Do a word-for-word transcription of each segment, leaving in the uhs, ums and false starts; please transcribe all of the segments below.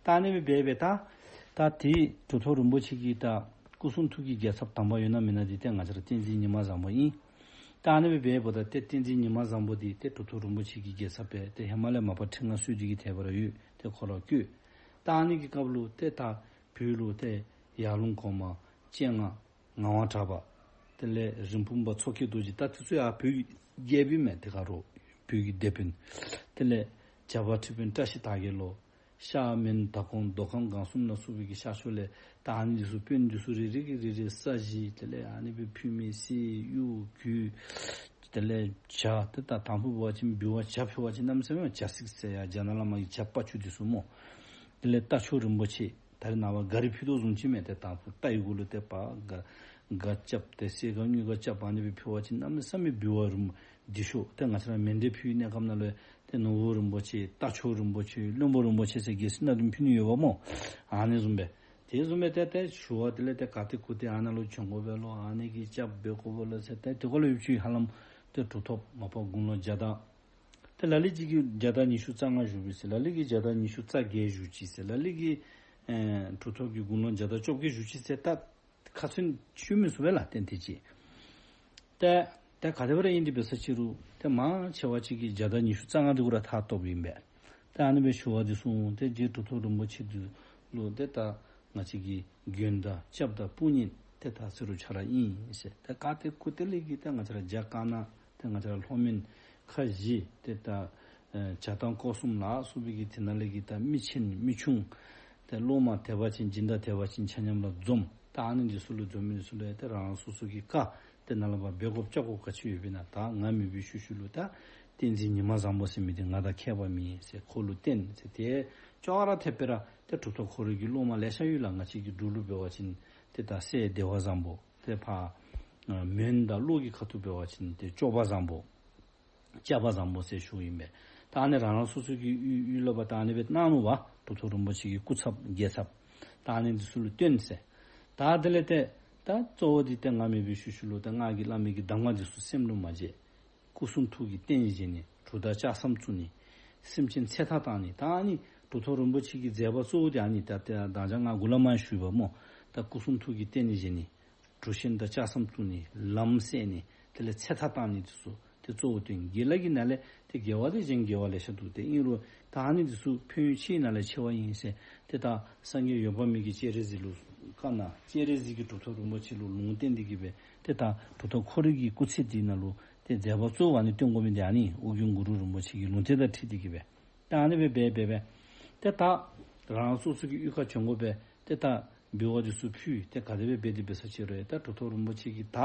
ད་ཨ་ནི་སྦེ་འབད་འབད་ད་ད་དེ་གྲུབ་ཐོབ་རིན་པོ་ཆེ་གི་ད་སྐུ་གསུང་ཐུགས་ཀྱི་རྒྱལ་ཚབ་དམ་པ་ཡོད་ན་མེད་ན་འདི་ཏེ་ང་བཅས་ར་བསྟན་འཛིན་ཉི་མ་བཟང་པོ་ཨིན། ད་ཨ་ནི་སྦེ་འབད་འབདཝ་ད་ཏེ་བསྟན་འཛིན་ཉི་མ་བཟང་པོ་འདི་ཏེ་གྲུབ་ཐོབ་རིན་པོ་ཆེ་གི་རྒྱལ་ཚབ་སྦེ་ཏེ་ཧེ་མ་ལས་མ་པ་ཁྲི་མངའ་གསོལ་ཏེ་གི་དེ་སྦེ་ར་ཡོད། ཏེ་ཁོ་ར་བསྐོས། ད་ཨ་ནི་གི་སྐབས་ལུ་ཏེ་ད་བོད་ལུ་ཏེ་ཡར་ཀླུང་གོང་མ་སྤྱན་སྔ་ངག་དབང་གྲགས་པ། དེ་ལས་རིན་སྤུངས་པ་མཚོ་སྐྱེས་རྡོ་རྗེ། ད་དེ་ཚུ་ཡང་བོད་ཀྱི་རྒྱལཔོ་ཨིན་མས། ཏེ་ག་ར་བོད་ཀྱི་སྡེ་དཔོན། དེ་ལས་བྱ་བ་ཁྲི་དཔོན་བཀྲ་ཤིས་དར་རྒྱས་ལོ། ཤར་མོན་དྭགས་ཀོང་མདོ་ཁམས་སྒང་གསུམ་ལ་སོགས་པའི་གི་ཤར་ཕྱོགས་ལས་ད་ཨ་ནི་འདི་ཚུ་དཔོན་འདི་ཚུ་རེ་རེ་གིས་རེ་རེ་ས་གཞི་དེ་ལས་ཨ་ནི་སྦེ་ཕུལ་མི་གསེར་གཡུ་གོས། དེ་ལས་ཇ་ཏེ་ད་དང་ཕུ་འབད་བ་ཅིན་འབུལ་བ་ཇ་ཕུལ་བ་ཅིན་གནམ་མེད་ས་མེད་ཇ་སིག་ཟེར་ཡ་རྒྱ་ནག་བླ་མ་གི་ཇ་པ་ཆུ་འདི་ཚུ་སྨོ། དེ་ལས་རྟ་མཆོག་རིན་པོ་ཆེ་ད་རེས་ནངས་པ་ག་རི་ཕུལ་དོ་བཟུམ་ཅིག་མས། ཏེ་དང་ཕུ་རྟ་ཡི་གུ་ལུ་ཏེ་པ་ག་ག་རྐྱབ་སྟེ་གསེར་ག་དངུལ་ག་རྐྱབ་ཨ་ནི་སྦེ་ཕུལ་བ་ཅིན་གནམ་མེད་ས་མེད་འབུལ་བ་རིན་འདི་ཤོག། ཏེ་ང་བཅས་ར་མཎྜལ་ཕུལ་བའི་གནས་སྐབས་ནང་ལུ་ཏེ་ནོར་བུ་རིན་པོ་ཆེ་རྟ་མཆོག་རིན་པོ་ཆེ་བློན་པོ་རིན་པོ་ཆེ་ཟེར་གྱི་ཟེར་གནང་སྟེ་ཕུལ་ནི་ཡོདཔ་སྨོ། ཨ་ནི་བཟུམ་སྦེ་དེ་བཟུམ་སྦེ་ཏེ་ཏེ་ཞུ་བ་དེ་ལས་ཏེ་ག་ཏེ་གུ་ཏེ་ཨ་ནཱ་ལུ་བྱོན་དགོ་པས་ལོ། ཨ་ནི་གི་སྐྱབས་འབད་དགོ་པས་ལོ་ཟེར་ཏེ་དེ་གུ་ལུ་ཡུདཔ་ཅིག་ཧ་ལམ་ཏེ་གྲུབ་ཐོབ་མ་པ་དགུང་ལོ་བརྒྱ་དང་ཏེ་ལ་ལུ་ཅིག་གིས་བརྒྱ་དང་ཉི་ཤུ་རྩ་ལྔ་བཞུགས་པས་ཟེར། ལ་ལུ་གིས་བརྒྱ་དང་ཉི་ཤུ་རྩ་བརྒྱད་བཞུགས་ཅི་ཟེར། ལ་ལུ་གིས་ཨེ་གྲུབ་ཐོབ་ཀྱིས་དགུང་ལོ་བརྒྱ་དང་བཅོ་བརྒྱད་བཞུགས་ཅི་ཟེར། ད་ཁ་ཚོན་ཆོད་མི་ཚུགས་པས་ལགས་ཏན་ཏན་ཅིག། ཏེ་ཏེ་ག་དེ་སྦེ་ར་ཨིན་ཏེ་འབད་ས་ཅིག་རུང་ཏེ་མང་ཆེ་བ་ཅིག་གིས་བརྒྱ་དང་ཉི་ཤུ་རྩ་ལྔ་འདི་གུ་ར་ཐག་བཏོགཔ་ཨིན་པས། ཏེ་ཨ་ནི་སྦེ་ཞུ་བ་འདི་གསུངས། ཏེ་རྗེ་གྲུབ་ཐོབ་རིན་པོ་ཆེ་འདི་ལུ་ཏེ་ད་ང་བཅས་ཀྱི་མགོན་དང་སྐྱབས་དང་དཔུང་གཉེན་ཏེ་ད་ཟེར་རུང་ཆ་ར་ཨིན་ཟེར། ཏེ་ག་ཏེ་གུ་ཏེ་ལས་ཀྱི་ཏེ་ང་བཅས་ར་རྒྱ་དཀར་ནག་ཏེ་ང་བཅས་ར་ལྷོ་མོན་ཁ་བཞི་ཏེ་ད་ཨེ་བྱ་བཏང་སྐོར་གསུམ་ལ་སོགས་པའི་གི་དེ་ནང་ལས་ཀྱི་ད་མི་ཆེན་མི་ཆུང་ཏེ་སློབ་མ་དད་པ་ཅན་སྦྱིན་བདག་དད་པ་ཅན་ཆ་མཉམ་ལ་འཛོམས། ད་ཨ་ནི་འདི་ཚུ་ལུ་འཛོམས་མི་འདི་ཚུ་ལུ་ཏེ་རང་རང་སོ་སོ་གི་བཀའ་ཏེ་ནཱ་ལས་ཕར་འབད་དགོཔ་བཅའ་དགོཔ་ག་ཅི་ཡོདཔ་ཨིན་ན། ད་ང་མེད་པའི་ཤུལ་ཤུལ་ལུ་ད་བསྟན་འཛིན་ཉི་མ་བཟང་པོ་ཟེར་མི་འདི་ང་དང་ཁྱད་པར་མེད་ཟེར། ཁོ་ལུ་བསྟེན་ཟེར། ཏེ་ཅོག་ར་འཐདཔ་སྦེ་ར་ཏེ་གྲུབ་ཐོབ་ཁོ་རའི་གི་སློབ་མ་ལེ་ཤ་ཡོད་ལགས། ང་བཅས་ཀྱི་འབྲུག་ལུ་འབད་བ་ཅིན་ཏེ་ད་སྲས་བདེ་བ་བཟང་པོ། ཏེ་ཕར་ཨ་མོན་དང་ཀློ་གི་ཁ་ཐུག་འབད་བ་ཅིན་ཏེ་སྐྱོབ་པ་བཟང་པོ། སྐྱབས་པ་བཟང་པོ་ཟེར་ཞུཝ་ཨིན་པས། ད་ཨ་ནི་རང་རང་སོ་སོ་གི་གཡུས་གཡུས་ལུ་འབད་ད་ཨ་ནི་སྦེ་གནང་ནུག་པ། གྲུབ་ཐོབ་རིན་པོ་ཆེ་གི་སྐུ་ཚབ་རྒྱལ་ཚབ་ད་ཨ་ནི་འདི་ཚུ་ལུ་བསྟེན་ཟེར། ད་དེ་ལས་ཏེ་ད་གཙོ་བོ་འདི་ཏེ་ང་མེད་པའི་ཤུལ་ཤུལ་ལུ་ད་ང་གིས་སླབ་མི་གི་གདམས་ངག་འདི་ཚུ་སེམས་ལུ་མ་བརྗེད། སྐུ་གསུང་ཐུགས་ཀྱི་རྟེན་བཞེངས་ནི། གྲུབ་མཐའ་ལྕགས་ཟམ་བཙུགས་ནི། སེམས་ཅན་ཚེ་ཐར་བཏང་ནི། ད་ཨ་ནི་གྲུབ་ཐོབ་རིན་པོ་ཆེ་གི་མཛད་པ་གཙོ་བོ་འདི་ཨ་ནི་ད་ཏེ་ད་ཅི་ང་གོང་ལུ་མར་ཞུ་བ་སྨོ། ད་སྐུ་གསུང་ཐུགས་ཀྱི་རྟེན་བཞེངས་ནི། གྲུ་ཆེན་དང་ལྕགས་ཟམ་བཙུགས་ནི། ལམ་བསལ་ནི། དེ་ལས་ཚེ་ཐར་བཏང་ནི་འདི་ཚུ་ཏེ་གཙོ་བོ་བསྟན། དགེ་ལགས་ཀྱི་ནང་ལས་ཏེ་དགེ་བ་འདི་གཞན་དགེ་བ་ལེ་ཤ་འདུག། ཏེ་ཨིན་རུང་ད་ཨ་ནི་འདི་ཚུ་ཕན་ཡོན་ཆེ་བའི་ནང་ལས་ཆེ་བ་ཨིན་ཟེར། ཏེ་ད་སངས་རྒྱས་འོད་དཔག་མེད་ཀྱིས་སྤྱན་རས་གཟིགས་ལུ་བཀའ་གནང་། སྤྱན་རས་གཟིགས་ཀྱིས་གྲུབ་ཐོབ་རིན་པོ་ཆེ་ལུ་ལུང་བསྟན་ཏེ་གི་སྦེ་ཏེ་ད་གྲུབ་ཐོབ་ཁོ་རའི་གི་སྐུ་ཚེ་འདི་ནང་ལུ་ཏེ་མཛད་པ་གཙོ་བོ་ཨ་ནི་སྟོན་དགོ་མི་འདི་ཨ་ནི་ཨོ་རྒྱན་གུ་རུ་རིན་པོ་ཆེ་གི་ལུང་བསྟན་དང་འཁྲིལ་ཏེ་གི་སྦེ། ཏེ་ཨ་ནི་སྦེ་འབད་འབད་འབད་ཏེ་ད་རང་སོ་སོ་གི་གཡུས་ཁར་བྱོན་དགོ་པས། ཏེ་ད་འབུལ་བ་འདི་ཚུ་ཕུལ། ཏེ་ག་དེ་སྦེ་འབད་དེ་འབད་ས་ཅིག་རུང་ད་གྲུབ་ཐོབ་རིན་པོ་ཆེ་གིས་ད་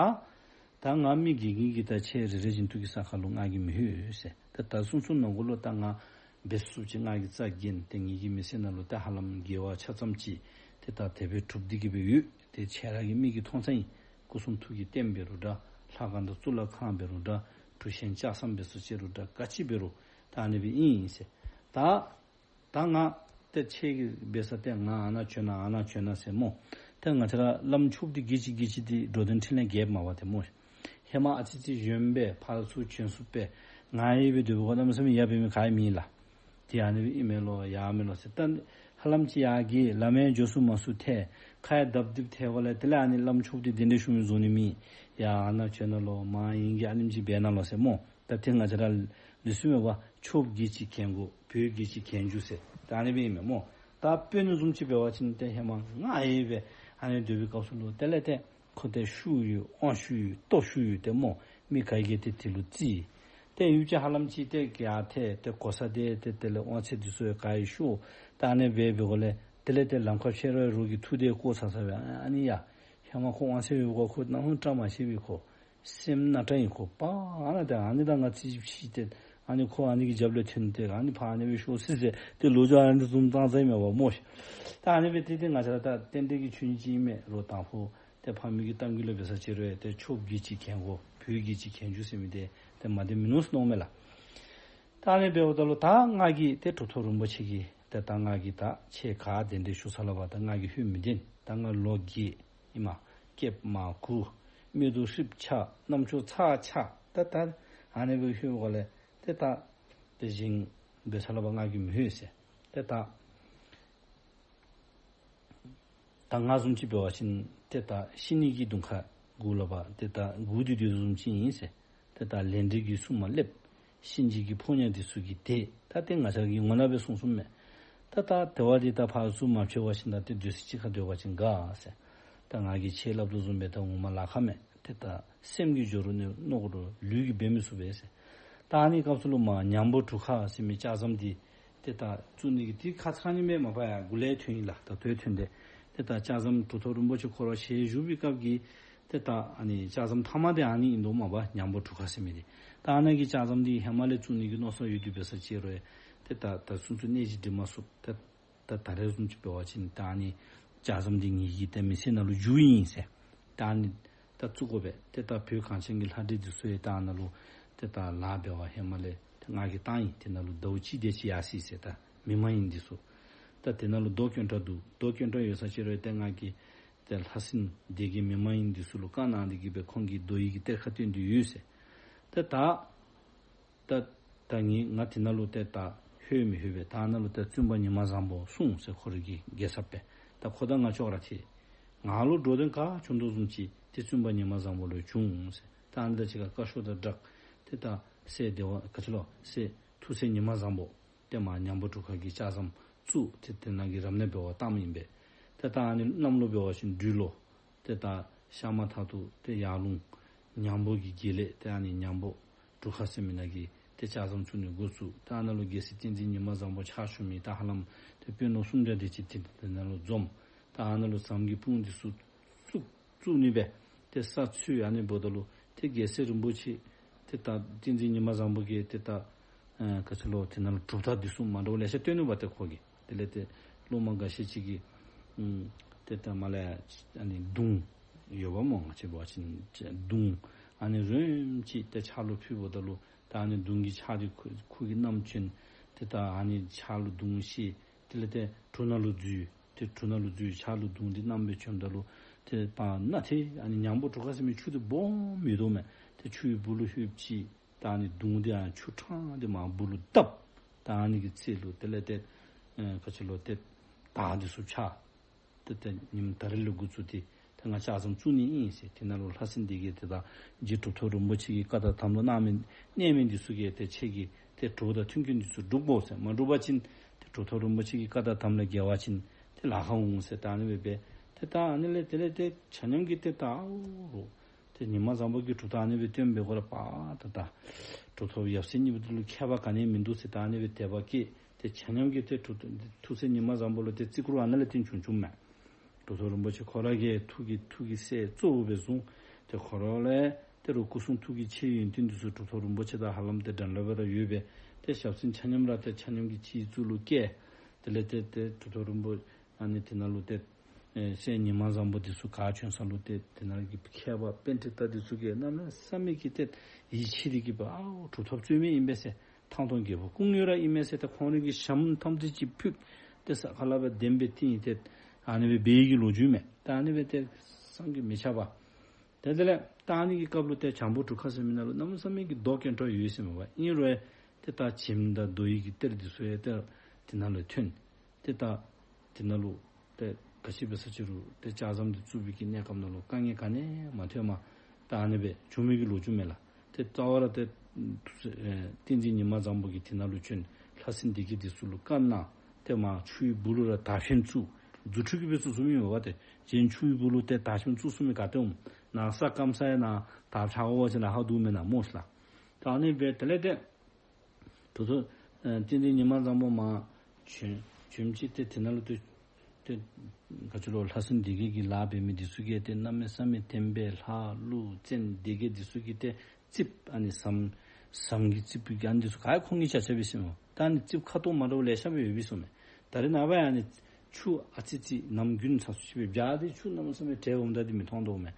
ད་ང་མི་དགེ་རྒན་གྱིས་ད་ཁྱེད་རེ་རེ་བཞིན་དུ་གི་ས་ཁར་ལུ་ང་གིས་མི་ལྷོད་ཟེར། ཏེ་ད་གསུང་གསུང་ནང་གུ་ལུ་ད་ང་འབད་ཚུགསཔ་ཅིག་ང་གིས་རྩ་འགེངས། ཏེ་ངེ་གི་མི་ཚེ་ནང་ལུ་ད་ཧ་ལམ་དགེ་བ་ཆ་ཙམ་ཅིག་ཏེ་ད་དེ་སྦེ་གྲུབ་སྟེ་གི་སྦེ་ཡོད། ཏེ་ཁྱེད་ར་གི་མིག་གིས་མཐོང་ཚར་ཡི། སྐུ་གསུང་ཐུགས་ཀྱི་རྟེན་འབད་རུང་འདྲ། ལྷ་ཁང་དང་གཙུག་ལག་ཁང་འབད་རུང་འདྲ། གྲུ་ཆེན་ལྕགས་ཟམ་འབད་ས་ཅིག་རུང་འདྲ། ག་ཅི་འབད་རུང་ད་ཨ་ནི་སྦེ་ཨིན་ཟེར། ད་ད་ང་ཏེ་ཁྱེད་ཀྱིས་འབད་ས་ཏེ་ང་ཨ་ནཱ་བྱོན་ན་ཨ་ནཱ་བྱོན་ན་ཟེར་སྨོ། ཏེ་ང་བཅས་ར་བླམ་ཆོསཔ་འདི་གི་ཅིག་གི་ཅིག་འདི་འགྲོ་དོན་འཕྲིན་ལས་རྒྱསཔ་མས་པ་ཏེ་སྨོ། ཧེ་མ་ཨ་ཙི་ཅིག་གཞོནམ་སྦེ་ཕར་ཚུར་བྱོན་ཚུགསཔ་སྦེ་ང་ཡང་སྦེ་སྡོད་པའི་སྒང་གནམ་མེད་ས་མེད་ཡར་འབད་མི་ག་ཡང་མེད་ལགས། ཏེ་ཨ་ནི་སྦེ་ཨིན་མས་ལོ་ཡང་མེན་ལོ་ཟེར། ད་ཧ་ལམ་ཅིག་ཡར་གི་ལམ་ཡང་མགྱོགས་སུ་མ་སུ་ཐལ། ཁ་ཡང་ལྡབ་ལྡིབ་ཐལ་བ་ལས་དེ་ལས་ཨ་ནི་བླམ་ཆོསཔ་འདི་གདན་འདྲེན་ཞུ་མི་བཟོ་ནི་མེད། ཡ་ཨ་ནཱ་བྱོན་ན་ལོ་མ་ཨིན་གྱི་ཨ་ནེམ་ཅིག་འབད་ན་ལོ་ཟེར་སྨོ། ད་ཏེ་ང་བཅས་ར་ལུགས་སྲོལ་མས་པ། ཆོསཔ་གིས་ཅིག་གྱོན་དགོ། བོད་གིས་ཅིག་གྱོན་རྒྱུ་ཟེར། ད་ཨ་ནི་སྦེ་ཨིན་མས་སྨོ། ད་དཔོན་བཟུམ་ཅིག་འབད་བ་ཅིན་ཏེ་ཧེ་མ་ང་ཡང་སྦེ་ཨ་ནི་སྡོད་པའི་སྐབས་སུ་ལུ་དེ་ལས་ཏེ་ཁོ་ཏེ་ཤུགས་ཡོད་དབང་ཤུགས་ཡོད་སྟོབས་ཤུགས་ཡོད་ཏེ་སྨོ། མི་ག་གིས་ཏེ་དེ་ལུ་བརྩི། ཏེ་ཡུདཔ་ཅིག་ཧ་ལམ་ཅིག་ཏེ་ག་ཡང་ཏེ་ཏེ་གོ་ས་དེ་ཏེ་དེ་ལས་དབང་ཚད་འདི་ཚུ་ཡང་ག་ཡང་ཤོར། ད་ཨ་ནི་སྦེ་འབད་དགོཔ་ལས་དེ་ལས་ཏེ་ལམ་ཁར་ཕྱད་རུང་རོགས་ཀྱིས་ཐུགས་དེ་བསྐོར་ཚར་ཚར་སྦེ་ཨ་ནི་ཡ་ཧེ་མ་ཁོ་དབང་ཚད་ཡོད་ག་ཁོ་ནམ་ཧོན་བཀྲ་མ་ཤིས་པའི་ཁོ་སེམས་ནང་དྲན་ཡི། ཁོ་པ་ཨ་ནཱ་ཏེ་ཨ་ནི་ད་ང་རྩིས་ཞིབ་ཅིག་ཏེ་ཨ་ནི་ཁོ་ཨ་ནི་གི་རྒྱབ་ལས་ཐོན་ཏེ་ཨ་ནི་ཕར་ཨ་ནི་སྦེ་ཤོར་སི་ཟེར་ཏེ་ལོ་རྒྱུས་ཨ་ནི་བཟུམ་བཏང་ཚར་ཡི་མས་པ་སྨོ་ཤིག། ད་ཨ་ནི་སྦེ་ཏེ་ཏེ་ང་བཅས་ར་ད་རྟེན་འབྲེལ་གྱི་ཆོས་ཉིད་ཅིག་ཨིན་མས་ལོ། དང་ཕུ་ཏེ་ཕ་མའི་གི་གཏམ་རྒྱུད་ལུ་འབད་ས་ཅིག་རུང་ཏེ་ཆོསཔ་གིས་ཅིག་གྱོན་དགོ་བོད་གིས་ཅིག་གྱོན་རྒྱུ་ཟེར་མི་འདི་ཏེ་མ་བདེན་མིན་ནུག་ཟེར་མནོཝ་མས་ལགས། ད་ཨ་ནི་འབདཝ་ད་ལུ་ད་ང་གིས་ཏེ་གྲུབ་ཐོབ་རིན་པོ་ཆེ་གིས་ཏེ་ད་ང་གིས་ད་ཁྱེད་ག་གདན་འདྲེན་ཞུ་ས་ལུ་འབད་ད་ང་གིས་ལྷོད་མི་བདེན། ད་ང་ལོ་རྒས་ཨིན་མས། སྐྱེས་མ་གོ་མིག་ཏོ་ཧྲིལཔོ་ཆག་རྣམ་ཅོག་ཚ་ཆག། ད་ད་ཨ་ནི་སྦེ་ལྷོད་པའི་སྒང་ལས་ཏེ་ད་དེ་བཞིན་འབད་ས་ལུ་འབད་ང་གིས་མི་ལྷོད་ཟེར། ཏེ་ད་ ད་ང་བཟུམ་ཅིག་འབད་བ་ཅིན་ཏེ་ད་ཤི་ནི་གི་གདོང་ཁ་གུ་ལུ་འབད་ཏེ་ད་སྒུག་སྡོད་དོ་བཟུམ་ཅིག་ཨིན་ཟེར། ཏེ་ད་ལས་འབྲས་ཀྱི་སྲུང་མ་སླེབས། གཤིན་རྗེ་གི་ཕོ་ཉ་འདི་ཚུ་གིས་དེད། ད་ཏེ་ང་བཅས་ཀྱིས་ངོ་ནང་སྦེ་གསུངས་གསུངསམ་མས། ད་ད་དེ་བ་འདི་ད་ཕར་ཚུར་མ་འཕྱད་པ་ཅིན་ད་ཏེ་སྡོད་ས་ཅིག་ཁར་སྡོད་པ་ཅིན་དགའ་ཟེར། ད་ང་གིས་ཁྱེད་སླབ་དོ་བཟུམ་སྦེ་ད་ངོ་མ་ལཱ་ཁག་མས། ཏེ་ད་སེམས་ཀྱིས་སྦྱོར་རུང་མནོ་དགོ་རུང་ལུས་ཀྱིས་འབད་མི་ཚུགས་པས་ཟེར། ད་ཨ་ནི་སྐབས་སུ་ལུ་མར་ཉམས་པོ་གྲུ་ཁ་ཟེར་མི་ལྕགས་ཟམ་འདི་ཏེ་ད་བཙུགས་ནི་གི་འདི་ཁ་ཙ་ཁ་ཉིནམ་སྦེ་མ་པ་ཡར་འགོ་ལས་ཐོན་ཡི་ལགས། ད་ལྟོ་ཐོན་ཏེ་ཏེ་ད་ལྕགས་ཟམ་གྲུབ་ཐོབ་རིན་པོ་ཆེ་ཁོ་ར་ཞལ་བཞུགས་པའི་སྐབས་ཀྱི་ཏེ་ད་ཨ་ནི་ལྕགས་ཟམ་མཐའ་མ་འདི་ཨ་ནི་ཨིན་དོ་མ་པ་ཉམས་པོ་གྲུ་ཁ་ཟེར་མི་འདི། ད་ཨ་ནི་གི་ལྕགས་ཟམ་འདི་ཧེ་མ་ལས་བཙུགས་ནི་གི་མནོ་བསམ་ཡོད་དེ་འབད་ས་ཅིག་རུང་ཏེ་ད་ད་སོ་སོ་གནས་གཞི་འགྲིག་མ་ཚུགས། ཏེ་ད་ད་རེས་བཟུམ་ཅིག་འབད་བ་ཅིན་ད་ཨ་ནི་ལྕགས་ཟམ་འདི་ངེ་གི་ཏེ་མི་ཚེ་ནང་ལུ་འགྱོཝ་ཨིན་ཟེར། ད་ཨ་ནི་ད་བཙུགས་དགོ་པས། ཏེ་ད་བོད་གངས་ཅན་གྱི་ལྷ་འདྲེ་འདི་ཚུ་ཡང་ད་ཨ་ནཱ་ལུ་ཏེ་ད་ལཱ་འབད་བར་ཧེ་མ་ལས་ཏེ་ང་གིས་བཏང་ཡི། དེ་ནང་ལུ་ཟླཝ་གཅིག་དེ་ཅིག་ཡར་སོ་ཡི་ཟེར། ད་མི་མ་ཡིན་འདི་ཚུ་ད་དེ་ནང་ལུ་རྡོ་དཀོན་དྲག་འདུག། རྡོ་དཀོན་དྲག་ཡོད་ས་ཅིག་རུང་ཏེ་ང་གིས་ཏེ་ལྷ་སྲིན་སྡེ་བརྒྱད་མི་མ་ཡིན་འདི་ཚུ་ལུ་བཀའ་གནང་སྟེ་གིས་སྦེ་ཁོང་གི་རྡོ་ཡི་གི་གཏེར་ཁ་བཏོན་ཏེ་ཡོད་ཟེར། ཏེ་ད་ད་ད་ངེ་ང་དེ་ནང་ལུ་ཏེ་ད་ལྷོད་མི་ལྷོད་པས། ད་ནཱ་ལུ་ཏེ་བཙུན་པ་ཉི་མ་བཟང་པོ་གསུངས་ཟེར། ཁོ་རའི་གི་རྒྱལ་ཚབ་སྦེ་ད་ཁོ་དང་ང་ཅོག་ར་འཐད། ང་ལུ་འགྲོ་དོན་ག་བྱུང་དོ་བཟུམ་ཅིག་ཏེ་བཙུན་པ་ཉི་མ་བཟང་པོ་ལུ་བྱུང་ཟེར། ད་ཨ་ནི་ད་ཅི་ཁར་བཀའ་ཤོག་དང་སྦྲགས་ཏེ་ད་སྲས་བདེ་བ་ག་ཅི་ལོ་སྲས་ཐུགས་སྲས་ཉི་མ་བཟང་པོ་ཏེ་མར་ཉམས་པོ་གྲུ་ཁ་གི་ལྕགས་ཟམ་བཙུགས་ཏེ་དེ་ནང་གི་རབ་གནས་འབད་བར་བཏངམ་ཨིན་པས། ཏེ་ད་ཨ་ནི་གནམ་ལོ་འབད་བ་ཅིན་སྦྲུལ་ལོ། ཏེ་ད་ཤར་མ་ཐག་ཏུ་ཏེ་ཡར་ལུང་ཉམས་པོ་གི་དགེ་ལེགས་ཏེ་ཨ་ནི་ཉམས་པོ་གྲུ་ཁ་ཟེར་མི་ནང་གི་ཏེ་ལྕགས་ཟམ་བཙུགས་ནི་འགོ་བཙུགས། ཏེ་ཨ་ནཱ་ལུ་རྒྱལ་སྲས་བསྟན་འཛིན་ཉི་མ་བཟང་པོ་ཕྱག་ཞུ་མི་ད་ཧ་ལམ་ཏེ་དཔོན་སློབ་སུམ་བརྒྱ་དེ་ཅིག་ཏེ་དེ་ནང་ལུ་འཛོམས། ད་ཨ་ནཱ་ལུ་ཟམ་གྱི་དཔུང་འདི་ཚུ་བཙུགས་བཙུགས་ནི་སྦེ་ཏེ་ས་ཚུ་ཨ་ནི་འབདཝ་ད་ལུ་ཏེ་རྒྱལ་སྲས་རིན་པོ་ཆེ་ཏེ་ད་བསྟན་འཛིན་ཉི་མ་བཟང་པོ་གིས་ཏེ་ད་ཨ་ག་ཅི་ལོ་དེ་ནང་ལུ་གྲུབ་རྟགས་འདི་ཚུ་མ་འདྲཝ་ལེ་ཤ་སྟོན་ནུག་པ། ཏེ་ཁོ་གིས་དེ་ལས་ཏེ་སློབ་མ་འགའ་ཤས་ཅིག་གིས་ཨམ་ཏེ་ད་མར་ལས་ཨ་ནི་མདུང་ཡོདཔ་སྨོ། ང་བཅས་འབད་བ་ཅིན་མདུང་ཨ་ནི་རིངམ་ཅིག་ཏེ་ཕྱག་ལུ་ཕུལཝ་ད་ལུ་ད་ཨ་ནི་མདུང་གི་ཕྱག་འདི་ཁོ་ཁོ་གིས་བསྣམས་བྱོན། ཏེ་ད་ཨ་ནི་ཕྱག་ལུ་མདུང་བཤེད། དེ་ལས་ཏེ་གྲུ་ནང་ལུ་འཛུལ། ཏེ་གྲུ་ནང་ལུ་འཛུལ་ཕྱག་ལུ་མདུང་འདི་བསྣམས་སྦེ་བྱོནམ་ད་ལུ་ཏེ་བར་ན་ཏེ་ཨ་ནི་ཉམས་པོ་གྲུ་ཁ་ཟེར་མི་ཆུ་འདི་སྦོམ་ཡོད་དོ་མས། ཏེ་ཆུའི་སྦུག་ལུ་ལྷོདཔ་ཅིག་ད་ཨ་ནི་མདུང་འདི་ཨ་ཆུ་ཕྲང་འདི་མར་སྦུག་ལུ་བརྡབ། ད་ཨ་ནི་གི་ཚེ་ལུ་དེ་ལས་ཏེ་ཨེ་ག་ཅི་ལོ་ཏེ་དར་འདི་ཚུ་འཕྱར། ཏེ་ཏེ་ཉིནམ་ད་རེས་ལས་འགོ་བཙུགས་ཏེ་ཏེ་ང་ལྕགས་ཟམ་བཙུགས་ནི་ཨིན་ཟེར། དེ་ནང་ལུ་ལྷ་སྲིན་སྡེ་བརྒྱད་དེ་དང་རྗེ་གྲུབ་ཐོབ་རིན་པོ་ཆེ་གི་བཀའ་དང་དམ་ལུ་གནང་མི་གནས་མི་འདི་ཚུ་གིས་ཏེ་ཁྱེད་ཀྱི་ཏེ་གྲོགས་དང་མཐུན་རྐྱེན་འདི་ཚུ་སྒྲུབ་དགོ་ཟེར། མ་སྒྲུབ་པ་ཅིན་ཏེ་གྲུབ་ཐོབ་རིན་པོ་ཆེ་གི་བཀའ་དང་དམ་ལས་འགལ་བ་ཅིན་ཏེ་ལཱ་ཁག་འོང་ཟེར། ད་ཨ་ནི་སྦེ་སྦེ་ཏེ་ད་ཨ་ནི་ལས་དེ་ལས་ཏེ་ཆ་མཉམ་གྱིས་ཏེ་ད་ཨོ་རོ་ཏེ་ཉི་མ་བཟང་པོ་གིས་གྲུབ་རྟགས་ཨ་ནི་སྦེ་སྟོན་པའི་སྐོར་ལས་པ་ད་ད་གྲུབ་ཐོབ་ཡབ་སྲས་གཉིས་པོ་འདི་ལུ་ཁྱད་པར་ག་ནི་ཡང་མིན་འདུག་ཟེར། ད་ཨ་ནི་སྦེ་དད་པ་སྐྱེས། ཏེ་ཆ་མཉམ་གྱིས་ཏེ་གྲུབ་ཐོབ་ཐུགས་སྲས་ཉི་མ་བཟང་པོ་ལུ་ཏེ་བརྩི་བཀུར་ཨ་ནཱ་ལས་བརྟེན་བྱུང་བྱུངམ་མས། གྲུབ་ཐོབ་རིན་པོ་ཆེ་ཁོ་ར་གིས་ཐུགས་ཀྱི་ཐུགས་ཀྱི་སྲས་གཙོ་བོ་སྦེ་བཟུང་། ཏེ་ཁོ་ར་ལས་ཏེ་རུང་སྐུ་གསུང་ཐུགས་ཀྱི་ཆེ་ཡོན་ཏན་འདི་ཚུ་གྲུབ་ཐོབ་རིན་པོ་ཆེ་དང་ཧ་ལམ་ཏེ་འདྲན་ལ་བ་ར་ཡོད་པས། ཏེ་ཞབས་སེན་ཆ་མཉམ་ར་ཏེ་ཆ་མཉམ་གྱིས་སྤྱི་གཙུག་ལུ་བཀལ། དེ་ལས་ཏེ་ཏེ་གྲུབ་ཐོབ་རིན་པོ་ཨ་ནི་དེ་ནང་ལུ་ཏེ་ཨེ་སྲས་ཉི་མ་བཟང་པོ་འདི་ཚུ་ག་བྱོན་ས་ལུ་ཏེ་དེ་ནང་གི་མཁས་པ་པཎྜི་ཏ་འདི་ཚུ་གིས་གནམ་མེད་ས་མེད་ཀྱི་ཏེ་ཡིད་ཆེས་ཏེ་གིས་སྦེ་ཨའོ་གྲུབ་ཐོབ་རྩོད་མེད་ཨིན་པས་ཟེར། ཐང་སྟོང་རྒྱལ་པོ་སྐུ་དངོས་ར་ཨིན་མས་ཟེར། ཏེ་ཁོང་རའི་གི་ཞྭམོ་ཐམས་ཅད་ཅིག་ཕུད། ཏེ་ས་ཁ་ལས་སྦེ་གདན་སྦེ་བཏིང་སྟེ་ཨ་ནི་སྦེ་འབད་བའི་གི་ལོ་རྒྱུས་མས། ཏེ་ཨ་ནི་སྦེ་ཏེ་བསམ་གྱིས་མི་ཁྱབ་པ། ཏེ་དེ་ལས་ད་ཨ་ནི་གི་སྐབས་ལུ་ཏེ་བྱང་པོ་གྲུ་ཁ་ཟེར་མི་ནང་ལུ་གནམ་མེད་ས་མེད་ཀྱི་རྡོ་དཀོན་དྲགས་ཡོད་ཟེར་མས་པ། ཨིན་རུང་ཏེ་ད་བྱེམ་དང་རྡོ་ཡི་གི་གཏེར་འདི་ཚུ་ཡང་ཏེ་དེ་ནང་ལུ་ཐོན། ཏེ་ད་དེ་ནང་ལུ་ཏེ་ག་ཅི་འབད་ས་ཅིག་རུང་ཏེ་ལྕགས་ཟམ་འདི་བཙུགས་པའི་གི་གནས་སྐབས་ནང་ལུ་དཀའ་ངལ་ག་ནི་ཡང་མ་ཐོནམ་ད་ཨ་ནི་སྦེ་བྱུང་མི་གི་ལོ་རྒྱུས་མས་ལགས། ཏེ་རྩ་བ་ར་ཏེ་ཨེ་བསྟན་འཛིན་ཉི་མ་བཟང་པོ་གིས་དེ་ནང་ལུ་བྱོན། ལྷ་སྲིན་སྡེ་བརྒྱད་འདི་ཚུ་ལུ་བཀའ་གནང་། ཏེ་མར་ཆུའི་སྦུག་ལུ་ར་དར་ཤམ་བཙུགས། རྫུ་འཕྲུལ་གྱིས་སྦེ་བཙུགས་བཙུགསཔ་ཨིན་མས་པ། ཏེ་གཞན་ཆུའི་སྦུག་ལུ་ཏེ་དར་ཤམ་བཙུགས་བཙུགས་མི་ག་ཏེ་འོང་། ནཱ་ས་སྐམ་ས་ཡང་ནཱ་དར་འཕྱར་འོང་བ་ཅིན་ལཱ་ཁག་འདུག་མེན་ན་སྨོ་ཤིག་ལགས། ད་ཨ་ནི་སྦེ་དེ་ལས་ཏེ་གྲུབ་ཐོབ་ཨེ་བསྟན་འཛིན་ཉི་མ་བཟང་པོ་མར་བྱོན་བྱོནམ་ཅིག་ཏེ་དེ་ནང་ལུ་ཏེ་ཏེ་ག་ཅི་ལོ་ལྷ་སྲིན་སྡེ་བརྒྱད་ཀྱི་ལཱ་འབད་མི་འདི་ཚུ་གིས་ཏེ་གནམ་མེད་ས་མེད་དམ་པའི་ལྷ་ཀླུ་བཙན་སྡེ་བརྒྱད་འདི་ཚུ་གིས་ཏེ་རྩིགཔ་ཨ་ནི་ཟམ་ཟམ་གྱི་རྩིགཔ་གི་ཨ་ནི་འདི་ཚུ་ག་ཁོང་གིས་ཆ་ཆ་སྦེ་ཟིན་འོང་། ད་ཨ་ནི་རྩིགཔ་ཁ་དོག་མ་འདྲཝ་ལེ་ཤ་སྦེ་ཡོད་པས་ཟེར་མས། ད་རེས་ནངས་པ་ཡང་ཨ་ནི་ཆུ་ཨ་ཙི་ཙི་ནམ་དགུན་ཚ་སུ་ཅིག་སྦེ་བྱ་སྟེ་ཆུ་གནམ་མེད་ས་མེད་བྲལ་འོངམ་ད་འདི་མི་མཐོང་དོ་མས།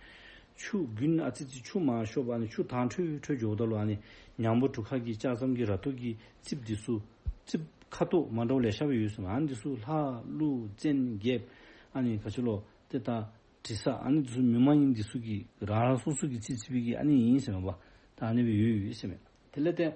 ཆུ་དགུན་ཨ་ཙི་ཙི་ཆུ་མང་ཤོས་པ་ཨ་ནི་ཆུ་དྭངས་འཕྲོས་འཕྲོས་འགྱོཝ་ད་ལུ་ཨ་ནི་ཉམས་པོ་གྲུ་ཁ་གི་ལྕགས་ཟམ་གྱི་ར་ཏོ་གི་རྩིགཔ་འདི་ཚུ་རྩིགཔ་ཁ་དོག་མ་འདྲཝ་ལེ་ཤ་སྦེ་ཡོད་ཟེར་མས། ཨ་ནི་འདི་ཚུ་ལྷ་ཀླུ་བཙན་རྒྱལཔོ་ཨ་ནི་ག་ཅི་ལོ་ཏེ་ད་དྲི་ཟ་ཨ་ནི་འདི་ཚུ་མི་མ་ཡིན་འདི་ཚུ་གིས་རང་རང་སོ་སོ་གིས་རྩིག་རྩིག་པའི་གི་ཨ་ནི་ཨིན་ཟེར་མས་པ། ད་ཨ་ནི་སྦེ་ཡོད་ཡོད་ཟེར་མས། དེ་ལས་ཏེ་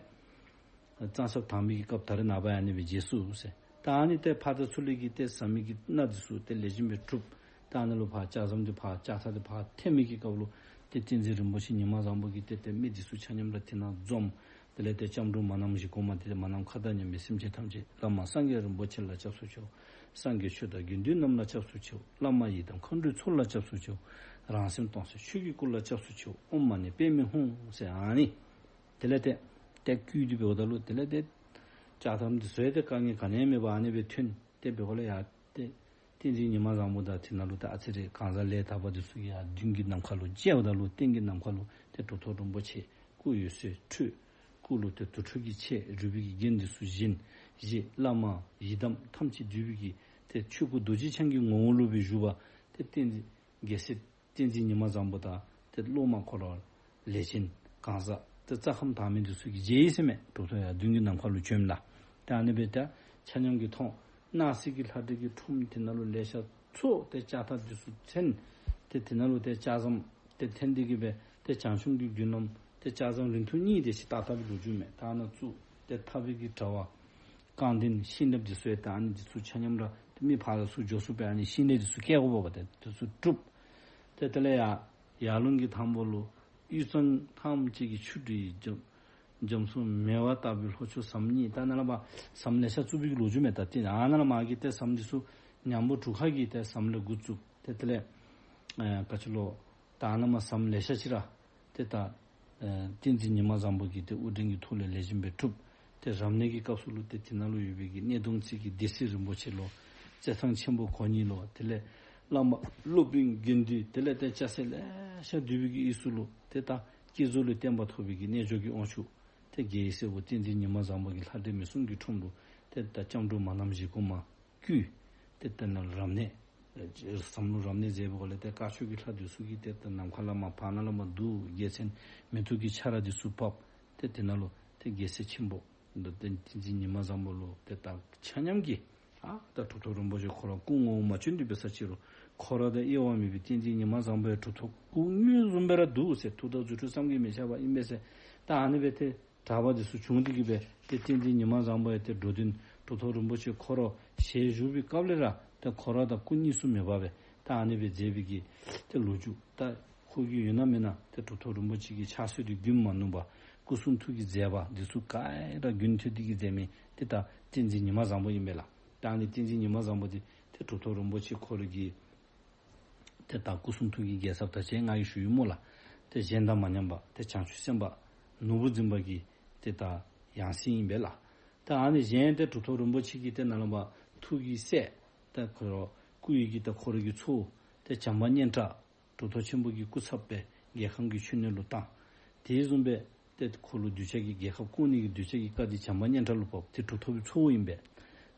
གཙང་ཆབ་དྭངས་པའི་གི་སྐབས་ད་རེས་ནངས་པ་ཡང་ཨ་ནི་སྦེ་མཇལ་ཚུགས་ཟེར། ད་ཨ་ནི་ཏེ་ཕར་དང་ཚུར་ལས་ཀྱི་ཏེ་ཟ་མི་གི་སྣ་འདི་ཚུ་ཏེ་ལེགས་ཤོམ་སྦེ་གྲུབ། ད་ཨ་ནཱ་ལུ་ཕར་ལྕགས་ཟམ་འདི་ཕར་ལྕགས་ཐག་འདི་ཕར་འཐེན་མི་གི་སྐབས་ལུ་ཏེ་བསྟན་འཛིན་རིན་པོ་ཆེ་ཉི་མ་བཟང་པོ་གིས་ཏེ་ཏེ་མི་འདི་ཚུ་ཆ་མཉམ་ར་དེ་ནང་འཛོམས། དེ་ལས་ཏེ་སྐྱབས་འགྲོ་མ་ནམ་བཞེས་སྒོ་མ་ཏེ་མ་ནམ་མཁའ་དང་མཉམ་པའི་སེམས་ཅན་ཐམས་ཅད་བླ་མ་སངས་རྒྱས་རིན་པོ་ཆེ་ལ་སྐྱབས་སུ་མཆིའོ། སངས་རྒྱས་ཆོས་དང་དགེ་འདུན་རྣམས་ལ་སྐྱབས་སུ་མཆིའོ། བླ་མ་ཡི་དམ་མཁའ་འགྲོའི་ཚོགས་ལ་སྐྱབས་སུ་མཆིའོ། རང་སེམས་སྟོང་གསལ་ཆོས་ཀྱི་སྐུ་ལ་སྐྱབས་སུ་མཆིའོ། ཨོཾ་མ་ཎི་པདྨེ་ཧཱུྃ་ཟེར་ཨ་ནི། དེ་ལས་ཏེ་ཏེ་བསྐུལ་ཏེ་འབདཝ་ད་ལུ་དེ་ལས་ཏེ་ལྕགས་ཐག་འདི་ཚུ་ཡང་ཏེ་དཀའ་ངལ་ག་ནི་ཡང་མེད་པར་ཨ་ནི་སྦེ་ཐོན། ཏེ་འབདཝ་ལས་ཡར་ཏེ་བསྟན་འཛིན་ཉི་མ་བཟང་པོ་དང་དེ་ནང་ལུ་ཏེ་ཨ་ཙི་རེ་གང་ཟག་ལས་དག་པ་འདི་ཚུ་གིས་ཡར་མདུན་གྱི་ནམ་མཁའ་ལུ་མཇལཝ་ད་ལུ་སྟེང་གི་ནམ་མཁའ་ལུ་ཏེ་གྲུབ་ཐོབ་རིན་པོ་ཆེ་སྐུ་འོད་ཟེར་འཕྲོས། སྐུ་ལུ་ཏེ་དུར་ཁྲོད་ཀྱི་ཆས་རུས་པའི་གི་རྒྱན་འདི་ཚུ་བཞེས། བཞེས། བླ་མ་ཡི་དམ་ཐམས་ཅད་འདུས་པའི་གི་ཏེ་ཆོས་སྐུ་རྡོ་རྗེ་འཆང་གི་ངོ་བོ་ལུ་སྦེ་བཞུགས་པ་ཏེ་བསྟན་འཛིན་རྒྱལ་སྲས་བསྟན་འཛིན་ཉི་མ་བཟང་པོ་དང་ཏེ་སློབ་མ་ཁོ་ར་ལས་ཅན་གང་ཟག་ཏེ་རྩ་ཁམས་དག་མི་འདི་ཚུ་གིས་མཇལ་ཡི་ཟེར་མས། གྲུབ་ཐོབ་ཡར་མདུན་གྱི་ནམ་མཁའ་ལུ་བྱོནམ་ད། ཏེ་ཨ་ནི་སྦེ་ཏེ་ཆ་མཉམ་གྱིས་མཐོང་། སྣང་སྲིད་ཀྱི་ལྷ་འདྲེ་གི་ཁྲོམ་དེ་ནང་ལུ་ལེ་ཤ་ཚོགས། ཏེ་ལྕགས་ཐག་འདི་ཚུ་འཐེན། ཏེ་དེ་ནང་ལུ་ཏེ་ལྕགས་ཟམ་ཏེ་འཐེན་ཏེ་གིས་སྦེ་ཏེ་བྱང་ཆུབ་ཀྱི་མདུན་ལམ་ཏེ་ལྕགས་ཟམ་རིང་ཐུང་གཉིས་དེ་ཅིག་བཏགས་བཏགས་པའི་ལོ་རྒྱུས་མས། ད་ནཱ་བཙུགས། ཏེ་ཐག་པའི་གི་དྲ་བ་རྐང་གདན་ཤིང་ལེབ་འདི་ཚུ་ཡང་ད་ཨ་ནི་འདི་ཚུ་ཆ་མཉམ་ར་ཏེ་མི་ཕར་ཚུར་འགྱོ་ཚུགས་པའི་ཨ་ནི་ཤིང་ལེབ་འདི་ཚུ་བཀལ་དགོཔ་འབད་དེ་འདི་ཚུ་གྲུབ། ཏེ་དེ་ལས་ཡར་ཡར་ཀླུང་གི་ཐང་པ་ལུ་དབུས་གཙང་ཐང་ཅིག་གི་ཆུ་འདྲེས་འཇམ་འཇམ་སོང་མེ་བ་ལྟ་བུའི་ལྷོ་ཕྱོགས་ཟམ་གཉིས། ད་ནཱ་ལས་ཕར་ཟམ་ལེ་ཤ་བཙུགས་པའི་གི་ལོ་རྒྱུས་མས། ད་ཏེ་ཨ་ནཱ་ལས་མར་གྱི་ཏེ་ཟམ་འདི་ཚུ་ཉམས་པོ་གྲུ་ཁ་གི་ཏེ་ཟམ་ལས་འགོ་བཙུགས། ཏེ་དེ་ལས་ཨེ་ག་ཅི་ལོ། ད་ཨ་ནཱ་མར་ཟམ་ལེ་ཤ་ཅིག་ར་ཏེ་ད་ཨེ་བསྟན་འཛིན་ཉི་མ་བཟང་པོ་གིས་ཏེ་དབུ་འདྲེན་གྱི་ཐོག་ལས་ལེགས་ཤོམ་སྦེ་གྲུབ། ཏེ་རབ་གནས་ཀྱི་སྐབས་སུ་ལུ་ཏེ་དེ་ནང་ལུ་ཡོད་པའི་གི་སྣེ་གདོང་རྩེ་གི་སྡེ་སྲིད་རིན་པོ་ཆེ་ལོ། རྩེ་ཐང་ཆེན་པོ་གོ་གཉིས་ལོ། དེ་ལས་བླ་མ་སློབ་དཔོན་དགེ་འདུན་དེ་ལས་ཏེ་སྐྱ་སེར་ལེ་ཤ་འདུས་པའི་གི་དབུས་སུ་ལུ་ཏེ་ད་བསྐྱེད་རྫོགས་ལུ་བརྟན་པ་ཐོབ་པའི་གི་རྣལ་འབྱོར་གྱི་དབང་ཕྱུག་ཏེ་རྒྱལ་བའི་སྲས་པོ་བསྟན་འཛིན་ཉི་མ་བཟང་པོ་གིས་ལྷ་འདྲེ་མི་གསུམ་གྱི་ཁྲོམ་དུ་ཏེ་ད་སྐྱབས་འགྲོ་མ་ནམ་བཞེས་སྒོ་མ་བསྐུལ། ཏེ་ད་ནཱ་རབ་གནས་ཨེ་ཟམ་ལུ་རབ་གནས་མཛད་པའི་སྒོ་ལས་ཏེ་དཀར་ཕྱོགས་ཀྱི་ལྷ་འདི་ཚུ་གིས་ཏེ་ད་ནམ་མཁའ་ལས་མར་བར་ན་ལས་མར་གདུགས་རྒྱལ་མཚན་མེ་ཏོག་གི་ཆར་འདི་ཚུ་བབས། ཏེ་དེ་ནང་ལུ་ཏེ་རྒྱལ་སྲས་ཆེན་པོ་མདོ་སྟོན་བསྟན་འཛིན་ཉི་མ་བཟང་པོ་ལུ་ཏེ་ད་ཆ་མཉམ་གྱིས་ཨ་ད་གྲུབ་ཐོབ་རིན་པོ་ཆེ་ཁོ་ར་སྐུ་ངོ་བོ་མ་བྱོན་ཏེ་འབད་ས་ཅིག་རུང་ཁོ་ར་དང་དབྱེ་བ་མེད་པའི་བསྟན་འཛིན་ཉི་མ་བཟང་པོ་ཡང་གྲུབ་ཐོབ་སྐུ་དངོས་བཟུམ་སྦེ་ར་འདུག་ཟེར། མཐུ་དང་རྫུ་འཕྲུལ་བསམ་གྱིས་མི་ཁྱབ་པ་ཨིན་པས་ཟེར། ད་ཨ་ནི་སྦེ་ཏེ་གྲགས་པ་འདི་ཚུ་བྱུང་སྟེ་གིས་སྦེ་ཏེ་བསྟན་འཛིན་ཉི་མ་བཟང་པོ་ཡང་ཏེ་འགྲོ་དོན་གྲུབ་ཐོབ་རིན་པོ་ཆེ་ཁོ་ར་ཞལ་བཞུགས་པའི་སྐབས་ལས་ར་ཏེ་ཁོ་ར་དང་སྐུ་གཉིས་སུ་མེད་པ་སྦེ་ད་ཨ་ནི་སྦེ་མཛད་པའི་གི་ཏེ་ལོ་རྒྱུས། ད་ཁོ་གིས་ཡོད་ན་མེད་ན་ཏེ་གྲུབ་ཐོབ་རིན་པོ་ཆེ་གི་ཕྱག་སྲོལ་འདི་རྒྱུན་མ་ནུབ་པར་སྐུ་གསུང་ཐུགས་ཀྱི་མཛད་པ་འདི་ཚུ་ག་ར་རྒྱུན་མཐུད་དེ་གིས་མཛད་མི་ཏེ་ད་བསྟན་འཛིན་ཉི་མ་བཟང་པོ་ཨིན་པས་ལགས། ད་ཨ་ནི་བསྟན་འཛིན་ཉི་མ་བཟང་པོ་འདི་ཏེ་གྲུབ་ཐོབ་རིན་པོ་ཆེ་ཁོ་ར་གི་ཏེ་ད་སྐུ་གསུང་ཐུགས་ཀྱི་རྒྱལ་ཚབ་ད་ཅི་ང་གིས་ཞུ་ཡི་སྨོ་ལགས། ཏེ་གཞན་དང་མ་མཉམ་པ་ཏེ་བྱང་ཆུབ་སེམས་དཔའ་ནོར་བུ་འཛིན་པ་གི་ཏེ་ད་ཡང་སྲིད་ཨིན་པས་ལགས། ད་ཨ་ནི་གཞན་ཏེ་གྲུབ་ཐོབ་རིན་པོ་ཆེ་གི་ཏེ་ནཱ་ལས་ཕར་ཐུགས་ཀྱི་སྲས་ད་ཁོ་ར་སྐུ་ཡི་གི་ད་ཁོ་ར་གི་ཚ་བོ་ཏེ་བྱམས་པ་སྙན་གྲགས་གྲུབ་ཐོབ་ཆེན་པོ་གི་སྐུ་ཚབ་སྦེ་རྒྱལ་ཁམས་ཀྱི་མཆོད་གནས་ལུ་བཏང་། དེ་བཟུམ་སྦེ་ཏེ་ཁོ་ལུ་གདུལ་བྱ་གི་རྒྱལ་ཁ་བསྐོར་ནི་གི་གདུལ་བྱ་གི་བཀའ་འདི་བྱམས་པ་སྙན་གྲགས་ལུ་བབས། ཏེ་གྲུབ་ཐོབ་ཀྱི་ཚ་བོ་ཨིན་པས།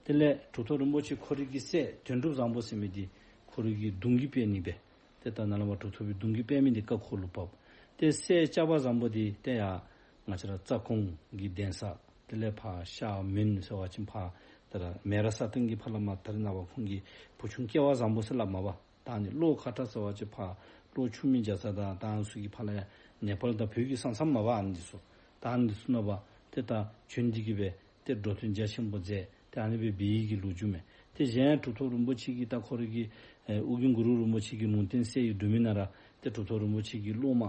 དེ་ལས་གྲུབ་ཐོབ་རིན་པོ་ཆེ་ཁོ་རའི་གི་སྲས་དོན་གྲུབ་བཟང་པོ་ཟེར་མི་འདི་ཁོ་རའི་གི་གདུང་གི་དཔོན་ཨིན་པས། ཏེ་ད་ནཱ་ལས་ཕར་གྲུབ་ཐོབ་པའི་གདུང་གི་དཔོན་མི་འདི་བཀའ་ཁོ་ལུ་བབས། ཏེ་སྲས་ལྕགས་པ་བཟང་པོ་འདི་ཏེ་ཡར་ང་བཅས་ར་རྩ་གོང་གི་གདན་ས་དེ་ལས་ཕར་ཤར་མོན་ཟེར་བ་ཅིན་ཕར་ད་ར་མེ་རག་ས་སྟེང་གི་ཕར་ལས་མར་ད་རེས་ནངས་པ་ཁོང་གི་བུ་ཆུང་སྐལ་བ་བཟང་པོ་ཟེར་སླབ་མས་པ། ད་ཨ་ནི་ལོ་ཁ་ཏ་ཟེར་བ་ཅིན་ཕར་ལོ་ཆུ་མིག་རྒྱ་ཚ་དང་ད་ཨ་ནི་ཚུ་གི་ཕར་ལས་ཡར་ནེ་པཱལ་དང་བོད་ཀྱི་ས་མཚམས་མས་པ། ཨ་ནི་འདི་ཚུ་ད་ཨ་ནི་འདི་ཚུ་ནང་ཕར་ཏེ་ད་བྱོན་ཏེ་གིས་སྦེ་ཏེ་འགྲོ་དོན་རྒྱ་ཆེན་པོ་མཛད། ཏེ་ཨ་ནི་སྦེ་འབད་ཡི་གི་ལོ་རྒྱུས་མས། ཏེ་གཞན་གྲུབ་ཐོབ་རིན་པོ་ཆེ་གི་ད་ཁོ་རའི་གི་ཨེ་ཨོ་རྒྱན་གུ་རུ་རིན་པོ་ཆེ་གི་ལུང་བསྟན་གསན་ཡི་འགྲོ་མི་ནང་ར་ཏེ་གྲུབ་ཐོབ་རིན་པོ་ཆེ་གི་སློབ་མ་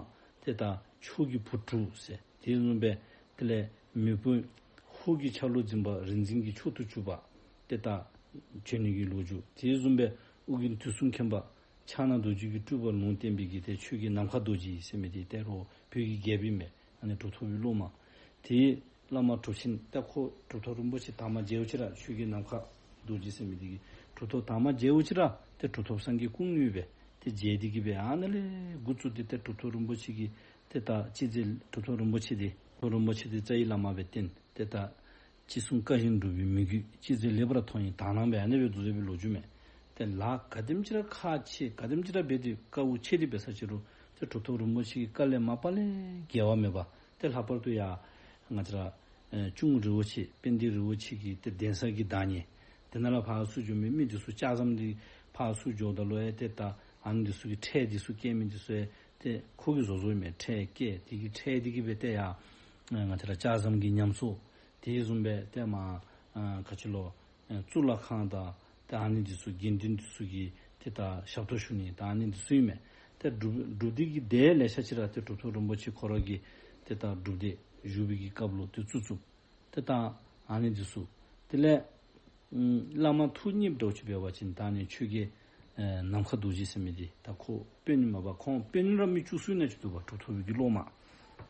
ཏེ་ད་ཆོས་ཀྱི་བུ་དྲུག་ཟེར། དེ་བཟུམ་སྦེ་དེ་ལས་མེས་དབོན་ཧཱུྃ་གི་ཆ་ལུགས་འཛིན་པ་རིག་འཛིན་གྱི་མཆོག་ཏུ་གྱུར་པ་ཏེ་ད་བྱོན་ནི་གི་ལོ་རྒྱུས། དེ་བཟུམ་སྦེ་ཨོ་རྒྱན་དུས་གསུམ་མཁྱེན་པ་ཕྱག་ན་རྡོ་རྗེ་གི་སྤྲུལ་པ་ལུང་བསྟན་པའི་གི་ཏེ་ཆོས་རྒྱལ་ནམ་མཁའ་རྡོ་རྗེ་ཟེར་མི་འདི་ཏེ་རོགས་བོད་ཀྱི་རྒྱལཔོ་ཨིན་མས། ཨ་ནི་གྲུབ་ཐོབ་པའི་སློབ་མ། དེའི་བླ་མ་གྲུབ་ཆེན་ཏེ་ཁོ་གྲུབ་ཐོབ་རིན་པོ་ཆེ་དང་པ་མཇལཝ་ཅིག་ར་ཆོས་རྒྱལ་ནམ་མཁའ་རྡོ་རྗེ་ཟེར་མི་འདི་གིས་གྲུབ་ཐོབ་དང་པ་མཇལཝ་ཅིག་ར་ཏེ་གྲུབ་ཐོབ་སངས་རྒྱས་སྐུ་དངོས་སྦེ་ཏེ་མཇལ་ཏེ་གིས་སྦེ་ཨ་ནཱ་ལས་འགོ་བཙུགས་ཏེ་ཏེ་གྲུབ་ཐོབ་རིན་པོ་ཆེ་གིས་ཏེ་ད་སྤྱི་རྫས་གྲུབ་ཐོབ་རིན་པོ་ཆེ་འདི་གྲུབ་ཐོབ་རིན་པོ་ཆེ་འདི་རྩ་བའི་བླ་མ་སྦེ་བསྟེན། ཏེ་ད་ཅི་གསུང་བཀའ་བཞིན་སྒྲུབ་པའི་མོས་གུས་ཅི་མཛད་ལེགས་པར་མཐོང་བའི་དག་སྣང་སྦེ་ཨ་ནི་སྦེ་འདུག་ཟེར་བའི་ལོ་རྒྱུས་མས། ཏེ་ལཱ་ག་དེམ་ཅིག་ར་ཁག་ཆེ་ག་དེམ་ཅིག་ར་འབད་དེ་དཀའཝ་སྤྱད་དེ་འབད་ས་ཅིག་རུང་ཏེ་གྲུབ་ཐོབ་རིན་པོ་ཆེ་གི་བཀའ་ལས་མ་པ་ལས་འགལ་བ་མེད་པ། ཏེ་ལྷག་པར་དུ་ཡར་ང་བཅས་ར་ཨེ་གཅུང་རི་བོ་ཆེ་དཔལ་ལྡན་རི་བོ་ཆེ་གི་ཏེ་གདན་ས་གི་བདག་ཉིད། དེ་ནང་ལས་ཕར་ཚུར་འགྱོ་མི་མི་འདི་ཚུ་ལྕགས་ཟམ་འདི་ཕར་ཚུར་འགྱོཝ་ད་ལུ་ཨེ་ཏེ་ད་ཨ་ནི་འདི་ཚུ་གི་ཁྲལ་འདི་ཚུ་བཀལ་མི་འདི་ཚུ་ཨེ་ཏེ་ཁོ་གིས་བཟོ་བཟོཝ་མས། ཁྲལ་བཀལ་དེ་གི་ཁྲལ་དེ་གིས་སྦེ་ཏེ་ཡར་ང་བཅས་ར་ལྕགས་ཟམ་གྱི་ཉམས་གསོ། དེ་བཟུམ་སྦེ་ཏེ་མར་ཨ་ག་ཅི་ལོ་ཨེ་གཙུག་ལག་ཁང་དང་ ད་ཨ་ནི་འདི་ཚུ་དགེ་འདུན་འདི་ཚུ་གིས་ཏེ་ད་ཞབས་ཏོག་ཞུ་ནི་ད་ཨ་ནི་འདི་ཚུ་ཨིན་མས། ཏེ་སྒྲུབ་སྒྲུབ་སྡེ་གི་སྡེ་ལེ་ཤ་ཅིག་ར་ཏེ་གྲུབ་ཐོབ་རིན་པོ་ཆེ་ཁོ་ར་གིས་ཏེ་ད་སྒྲུབ་སྡེ་བཞུགས་པའི་གི་སྐབས་ལུ་ཏེ་བཙུགས་བཙུགས། ཏེ་ད་ཨ་ནི་འདི་ཚུ་དེ་ལས་ཨམ་བླ་མ་ཐུགས་མཉེསཔ་འདྲཝ་ཅིག་འབད་བ་ཅིན་ད་ཨ་ནི་ཆོས་རྒྱལ་ཨེ་ནམ་མཁའ་རྡོ་རྗེ་ཟེར་མི་འདི་ད་ཁོ་དཔོན་མ་པ་ཁོང་དཔོན་ར་མི་བཅུ་གསུམ་ན་ཅིག་འདུག་པ། གྲུབ་ཐོབ་ཀྱི་སློབ་མ་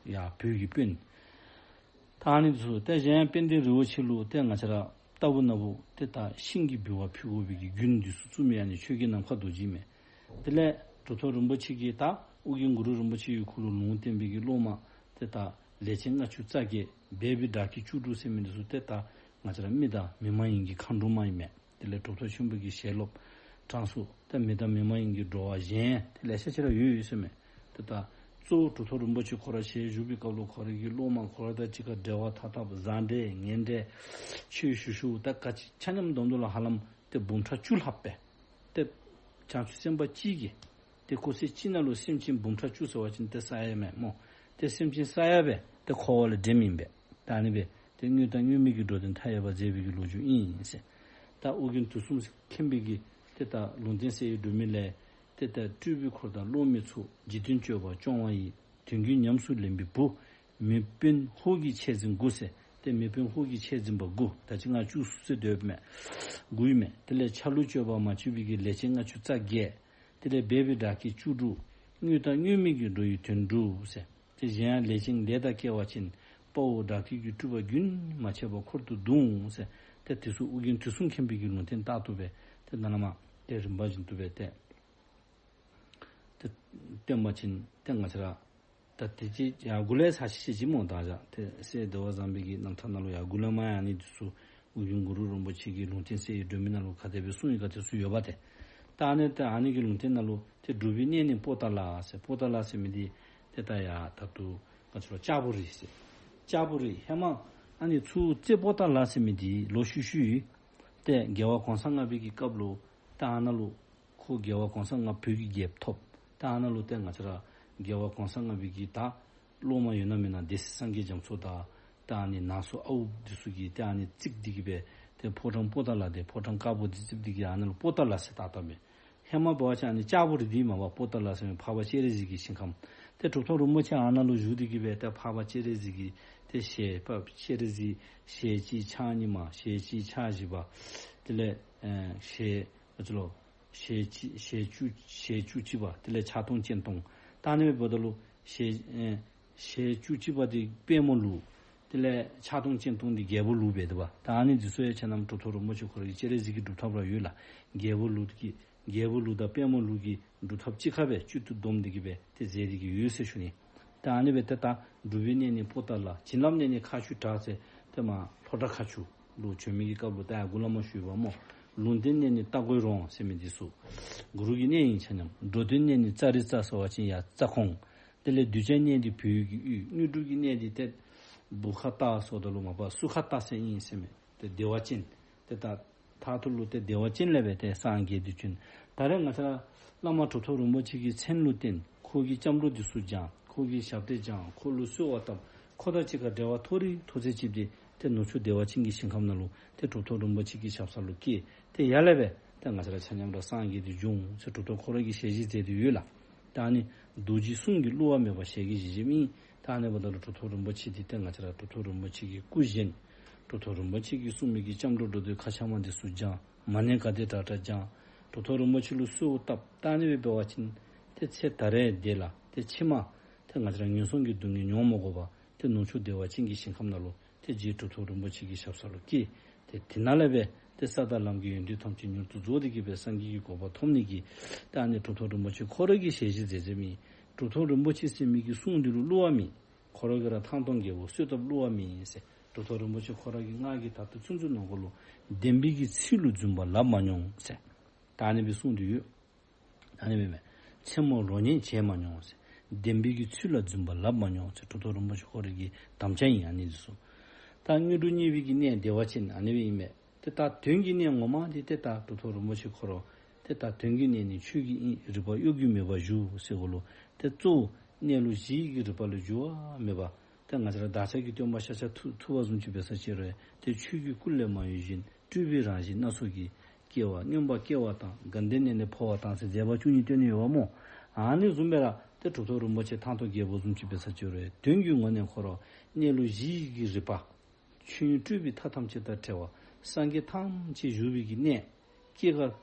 ཡར་བོད་ཀྱི་དཔོན། ད་ཨ་ནི་འདི་ཚུ་ཏེ་གཞན་ཡང་དཔལ་ལྡན་རི་བོ་ཆེ་ལུ་ཏེ་ང་བཅས་ར་ལྟ་བུ་ན་བུ་ཏེ་ད་ཤིང་གི་འབུལ་བ་ཕུལ་དགོ་པའི་གི་རྒྱུན་འདི་ཚུ་བཙུགས་མི་ཨ་ནི་ཆོས་རྒྱལ་ནམ་མཁའ་རྡོ་རྗེ་མས། དེ་ལས་གྲུབ་ཐོབ་རིན་པོ་ཆེ་གིས་ད་ཨོ་རྒྱན་གུ་རུ་རིན་པོ་ཆེ་གིས་ཁོ་ལུ་ལུང་བསྟན་པའི་གི་སློབ་མ་ཏེ་ད་ལས་ཅན་ལྔ་བཅུ་རྩ་བརྒྱད་སྦས་པའི་སྒྲ་སྐད་བཅུ་དྲུག་ཟེར་མི་འདི་ཚུ་ཏེ་ད་ང་བཅས་ར་མི་དང་མི་མ་ཡིན་གྱི་མཁའ་འགྲོ་མ་ཨིན་མས། དེ་ལས་གྲུབ་ཐོབ་ཆེན་པོ་གི་ཞལ་སློབ་གྲངས་སུ་ཏེ་མི་དང་མི་མ་ཡིན་གྱི་འགྲོ་བ་གཞན་ཏེ་ལེ་ཤ་ཅིག་ར་ཡོད་ཡོད་ཟེར་མས། ཏེ་ད་གཙོ་བོ་གྲུབ་ཐོབ་རིན་པོ་ཆེ་ཁོ་ར་ཞལ་བཞུགས་པའི་སྐབས་ལུ་ཁོ་རའི་གི་སློབ་མ་ཁོ་ར་དང་གཅིག་ཁར་འབྲེལ་བ་འཐབ་འཐབ་བཟང་འབྲེལ་ངན་འབྲེལ་ཆོས་ཞུ་ཞུ་ད་ག་ཅི་ཆ་མཉམ་དོན་དུ་ལ་ཧ་ལམ་ཏེ་འབུམ་ཕྲག་བཅུ་ལྷགཔ་སྦེ་ཏེ་བྱང་ཆུབ་སེམས་དཔའ་གཅིག་གིས་ཏེ་ཁོ་ཚེ་གཅིག་ནང་ལུ་སེམས་ཅན་འབུམ་ཕྲག་བཅུ་ཟེར་བ་ཅིན་ཏེ་ས་ཡ་མས་སྨོ། ཏེ་སེམས་ཅན་ས་ཡ་སྦེ་ཏེ་འཁོར་བ་ལས་འདྲེནམ་ཨིན་པས། ད་ཨ་ནི་སྦེ་ཏེ་དངོས་དང་དངོས་མེད་ཀྱི་འགྲོ་དོན་མཐའ་ཡས་པ་མཛད་པའི་གི་ལོ་རྒྱུས་ཨིན་ཟེར། ད་ཨོ་རྒྱན་དུས་གསུམ་མཁྱེན་པའི་གི་ཏེ་ད་ལུང་བསྟན་གསལ་བའི་སྒྲོན་མེ་ལས་ཏེ་ད་སྤྲུལ་པའི་འཁོར་དང་སློབ་མའི་ཚོགས། འཇིག་རྟེན་སྤྱོད་པ་སྐྱོང་བ་ཡི། དོན་ཀུན་ཉམས་སུ་ལེན་པའི་བུ། མེས་དཔོན་ཧོར་གྱི་ཆས་འཛིན་དགུ་ཟེར། ཏེ་མེས་དཔོན་ཧོར་གྱི་ཆས་འཛིན་པ་དགུ། ད་ཅི་ང་བཅུ་གསུམ་ཟེར་སྡོདཔ་མས། དགུ་ཨིན་མས། དེ་ལས་ཆ་ལུགས་སྤྱོད་པ་མ་བཅོས་པའི་གི་ལས་ཅན་ལྔ་བཅུ་རྩ་བརྒྱད། དེ་ལས་སྦས་པའི་སྒྲ་སྐད་བཅུ་དྲུག། དངོས་དང་དངོས་མེད་ཀྱི་འགྲོ་བའི་དོན་དྲུག་ཟེར། ཏེ་གཞན་ཡང་ལས་ཅན་ལས་དང་སྐལ་བ་ཅན། དཔའ་བོ་བདག་བསྐྱེད་ཀྱི་སྤྲུལ་པ་རྒྱུན་མ་ཆད་པར་འཁོར་དུ་བརྡུང་ཟེར། ཏེ་དེ་ཚུ་ཨོ་རྒྱན་དུས་གསུམ་མཁྱེན་པའི་གི་ལུང་བསྟན་ལྟར་དུ་སྦེ་ཏེ་ད་ནཱ་མར་ཏེ་རིམ་པ་བཞིན་དུ་སྦེ་ཏེ་ཏེ་སྟོན་པ་ཅིན་ཏེ་ང་བཅས་ར་ད་དེ་ཅིག་ཡར་འགུ་ལས་ཚར་ཅིག་ཅིག་སྨོ། ད་ཅི་ཏེ་སྲས་བདེ་བ་བཟང་པོའི་གི་རྣམ་ཐར་ནང་ལུ་ཡར་འགུ་ལས་མར་ཡང་ཨ་ནི་འདི་ཚུ་ཨོ་རྒྱན་གུ་རུ་རིན་པོ་ཆེ་གིས་ལུང་བསྟན་གསལ་བའི་སྒྲོན་མེ་ནང་ལུ་ག་དེ་སྦེ་གསུངས་ཡི་ག་དེ་ཚུ་ཡོདཔ་ཏེ། ད་ཨ་ནི་ཏེ་ཨ་ནི་གི་ལུང་བསྟན་ནང་ལུ་ཏེ་སྒྲུབ་པའི་གནས་ནི་པོ་ཏ་ལ་ཟེར། པོ་ཏ་ལ་ཟེར་མི་འདི་ཏེ་ད་ཡར་ད་ལྟོ་ང་བཅས་ར་ལྕགས་པོ་རི་ཟེར། ལྕགས་པོ་རི་ཧེ་མ་ཨ་ནི་ཚུར་རྩེ་པོ་ཏ་ལ་ཟེར་མི་འདི་ལོག་ཤུལ་ཤུལ་ཡོད། ཏེ་རྒྱལ་བ་གོང་ས་ལྔ་པའི་གི་སྐབས་ལུ་ད་ཨ་ནཱ་ལུ་ཁོ་རྒྱལ་བ་གོང་ས་ལྔ་པ་བོད་ཀྱི་རྒྱལཔོ་ཐོབ། ད་ཨ་ནཱ་ལུ་ཏེ་ང་བཅས་ར་རྒྱལ་བ་གོང་ས་ལྔ་པའི་གི་ད་སློབ་མ་ཡོད་ན་མེད་ན་སྡེ་སྲིད་སངས་རྒྱས་རྒྱ་མཚོ་དང་ད་ཨ་ནི་ནང་སོ་ཨའུ་འདི་ཚུ་གིས་ཏེ་ཨ་ནི་བརྩིགས་ཏེ་གི་སྦེ་ཏེ་ཕོ་བྲང་པོ་ཏ་ལ་འདི་ཕོ་བྲང་དཀར་པོ་འདི་བརྩིགས་ཏེ་གི་ཨ་ནཱ་ལུ་པོ་ཏ་ལ་ཟེར་བཏགས་བཏགསཔ་མས། ཧེ་མ་འབད་བ་ཅིན་ཨ་ནི་ལྕགས་པོ་རི་འདི་མ་པ་པོ་ཏ་ལ་ཟེར་མི་འཕགས་པ་སྤྱན་རས་གཟིགས་ཀྱི་ཞིང་ཁམས། ཏེ་གྲུབ་ཐོབ་རིན་པོ་ཆེ་ཨ་ནཱ་ལུ་བཞུགས་ཏེ་གི་སྦེ་ཏེ་འཕགས་པ་སྤྱན་རས་གཟིགས་ཀྱི་ཏེ་ཞལ་འཕགས་པ་སྤྱན་རས་གཟིགས་ཞལ་གཅིག་ཕྱག་གཉིས་མ་ཞལ་གཅིག་ཕྱག་བཞི་པ། དེ་ལས་ཨེ་ཞལ་ཨ་ཙི་ལོ། ཞལ་གཅིག་ཞལ་བཅུ་ཞལ་བཅུ་གཅིག་པ། དེ་ལས་ཕྱག་སྟོང་སྤྱན་སྟོང་། ད་ཨ་ནི་འབདཝ་ད་ལུ་ཞལ་ཨེ་ཞལ་བཅུ་གཅིག་པ་འདི་དཔལ་མོ་ལུགས། དེ་ལས་ཕྱག་སྟོང་སྤྱན་སྟོང་འདི་རྒྱལ་པོ་ལུགས་སྦེ་འདུག་པ། ད་ཨ་ནི་འདི་ཚུ་ཡང་ཆ་མཉམ་གྲུབ་ཐོབ་རིན་པོ་ཆེ་ཁོ་རའི་སྤྱན་རས་གཟིགས་ཀྱི་སྒྲུབ་ཐབས་ར་ཡོད་ལགས། རྒྱལ་པོ་ལུགས་ཀྱི་རྒྱལ་པོ་ལུགས་དང་དཔལ་མོ་ལུགས་ཀྱི་སྒྲུབ་ཐབས་གཅིག་ཁར་སྦེ་བཅུད་དུ་བསྡོམས་ཏེ་གི་སྦེ་ཏེ་མཛད་དེ་གི་ཡོད་ཟེར་ཞུ་ནི། ད་ཨ་ནི་སྦེ་ཏེ་ད་སྒྲུབ་པའི་གནས་ནི་པོ་ཏ་ལ། བྱིན་རླབས་གནས་ནི་མཁར་ཆུ་བྲག་ཟེར་ཏེ་མར་ལྷོ་བྲག་མཁར་ཆུ་ལུ་བྱོན་མི་གི་སྐབས་ལུ་ད་ཡར་འགུ་ལས་མར་ཞུ་བ་སྨོ། ལུང་བསྟན་གནས་ནི་རྟ་མགོའི་རོང་ཟེར་མི་འདི་ཚུ་གུ་རུ་གི་གནས་ཨིན་ཆ་མཉམ། འགྲོ་དོན་གནས་ནི་ཙཱ་རི་རྩ་ཟེར་བ་ཅིན་ཡར་རྩ་ཁོང་། དེ་ལས་གདུལ་བྱའི་གནས་འདི་བོད་ཡུལ་གྱི་དབུས། དངོས་གྲུབ་ཀྱི་གནས་འདི་ཏེ་བུ་ཁ་རྟ་ཟེརཝ་ད་ལུ་མ་པ་སུ་ཁ་རྟ་ཟེར་ཨིན་ཟེར་མས། ཏེ་བདེ་བ་ཅན། ཏེ་ད་མཐའ་ཐུག་ལུ་ཏེ་བདེ་བ་ཅན་ལས་སྦེ་ཏེ་སངས་རྒྱས་ཏེ་བྱོན། ད་རེས་ང་བཅས་ར་བླ་མ་གྲུབ་ཐོབ་རིན་པོ་ཆེ་གི་མཚན་ལུ་བརྟེན་ཁོ་གི་སྐྱབས་འགྲོ་འདི་ཚུ་བགྱང་། ཁོ་གི་ཞབས་གཏད་བགྱང་། ཁོ་ལུ་གསོལ་བ་བཏབ། ཁོ་དང་གཅིག་ཁར་འབྲེལ་བ་ཐོགས་རིགས་ཐོགས་ཚད་ཅིག་འདི་ཏེ་ནུབ་ཕྱོགས་བདེ་བ་ཅན་གྱི་ཞིང་ཁམས་ནང་ལུ་ཏེ་གྲུབ་ཐོབ་རིན་པོ་ཆེ་གི་ཞབས་ས་ལུ་སྐྱེས། ཏེ་ཡར་ལས་སྦེ་ཏེ་ང་བཅས་ར་ཆ་མཉམ་ར་སངས་རྒྱས་ཏེ་བྱོན་ཟེར་གྲུབ་ཐོབ་ཁོ་ར་གིས་ཞལ་བཞེས་མཛད་དེ་ཡོད་ལགས། ད་ཨ་ནི་རྡོ་རྗེ་གསུང་གིས་བསླུ་བ་མེད་པར་ཞལ་གྱིས་བཞེས་བཞེསཔ་ཨིན། ད་ཨ་ནི་འབདཝ་ད་ལུ་གྲུབ་ཐོབ་རིན་པོ་ཆེ་འདི་ཏེ་ང་བཅས་ར་གྲུབ་ཐོབ་རིན་པོ་ཆེ་གི་སྐུ་བཞེངས། གྲུབ་ཐོབ་རིན་པོ་ཆེ་གིས་གསུངས་མི་གི་སྐྱབས་འགྲོ་འགྲོ་དོན་མཁའ་ཁྱབ་མ་འདི་ཚུ་བགྱང་། མ་ཎི་ག་དེ་དྲག་དྲག་བགྱང་། གྲུབ་ཐོབ་རིན་པོ་ཆེ་ལུ་གསོལཝ་བཏབ། ད་ཨ་ནི་སྦེ་འབད་བ་ཅིན་ཏེ་ཚེ་ད་རེས་འདི་ལ་ཏེ་ཕྱི་མ་ཏེ་ང་བཅས་ར་ངན་སོང་གི་སྡུག་བསྔལ་མྱོང་མ་དགོ་པར་ཏེ་ནུབ་ཕྱོགས་བདེ་བ་ཅན་གྱི་ཞིང་ཁམས་ནང་ལུ་ཏེ་རྗེ་གྲུབ་ཐོབ་རིན་པོ་ཆེ་གི་ཞབས་ས་ལུ་སྐྱེས། ཏེ་དེ་ནང་ལས་སྦེ་ཏེ་ས་དང་ལམ་གྱི་ཡོན་ཏན་ཐམས་ཅད་མྱུར་དུ་རྫོགས་ཏེ་གི་སྦེ་སངས་རྒྱས་ཀྱི་གོ་འཕང་ཐོབ་ནི་གི་ད་ཨ་ནི་གྲུབ་ཐོབ་རིན་པོ་ཆེ་ཁོ་ར་གིས་ཞལ་བཞེས་མཛད་མཛད་མི་གྲུབ་ཐོབ་རིན་པོ་ཆེ་ཟེར་མི་གི་གསུང་འདི་ལུ་བསླུ་བ་མེད། ཁོ་ར་གིས་ར་ཐང་སྟོང་རྒྱལ་པོ་གསོལ་བཏབ་བསླུ་བ་མེད་ཟེར། གྲུབ་ཐོབ་རིན་པོ་ཆེ་ཁོ་ར་གི་སྔགས་ཀྱི་དར་ཏོ་ཚུན་ཚོད་ནང་འཁོད་ལུ་བདེན་པའི་གི་ཚིག་ལུ་རྫུན་པ་ལབ་མ་མྱོང་ཟེར། ད་ཨ་ནི་སྦེ་གསུངས་ཏེ་ཡོད། ཨ་ནི་སྦེ་མས། མཚན་མོ་རོ་ཉལ་བྱས་མ་མྱོང་ཟེར། བདེན་པའི་གི་ཚུལ་ལ་རྫུན་པ་ལབ་མ་མྱོང་ཟེར། གྲུབ་ཐོབ་རིན་པོ་ཆེ་ཁོ་ར་གི་དམ་བཅའ་ཨིན་ཨ་ནི་འདི་ཚུ། ད་དངོས་གྲུབ་བརྙེས་པའི་གི་གནས་བདེ་བ་ཅན་ཨ་ནི་སྦེ་ཨིན་མས། ཏེ་ད་དོན་གྱི་གནས་ངོ་མ་འདི་ཏེ་ད་གྲུབ་ཐོབ་རིན་པོ་ཆེ་ཁོ་ར་ཏེ་ད་དོན་གྱི་གནས་ནི་ཆོས་ཀྱི་དབྱིངས། རིག་པ་གཡོ་འགུལ་མེད་པར་བཞུགས་ཟེར་གོ་ལོ། ཏེ་གཙོ་བོ་གནས་ལུགས་གཞི་ཡི་གི་རིག་པ་ལུ་འགྱུར་བ་མེད་པ། ཏེ་ང་བཅས་ར་བདག་ཅག་གི་སྟོན་པ་ཤཱཀྱ་ཐུབ་ཐུབ་པ་བཟུམ་ཅིག་འབད་ས་ཅིག་རུང་ཏེ་ཆོས་ཀྱི་སྐུ་ལས་མ་གཡོས་བཞིན་སྤྲུལ་པའི་རང་བཞིན་སྣ་ཚོགས་ཀྱིས་ སྐྱེ་བ་མངོན་པར་སྐྱེ་བ་དང་། དགའ་ལྡན་ནས་ནི་འཕོ་བ་དང་ཟེར་མཛད་པ་བཅུ་གཉིས་སྟོན་ནི་ཡོདཔ་སྨོ། ཨ་ནི་བཟུམ་སྦེ་ར་ཏེ་གྲུབ་ཐོབ་རིན་པོ་ཆེ་ཐང་སྟོང་རྒྱལ་པོ་བཟུམ་ཅིག་འབད་ས་ཅིག་རུང་དོན་གྱི་ངོས་ནས་ཁོ་ར་གནས་ལུགས་གཞི་གི་རིག་པ། ཆོས་དབྱིངས་སྤྲོས་པའི་མཐའ་ཐམས་ཅད་དང་བྲལ་བ། སངས་རྒྱས་ཐམས་ཅད་བཞུགས་པའི་གི་གནས། སྐྱེ་རྒ་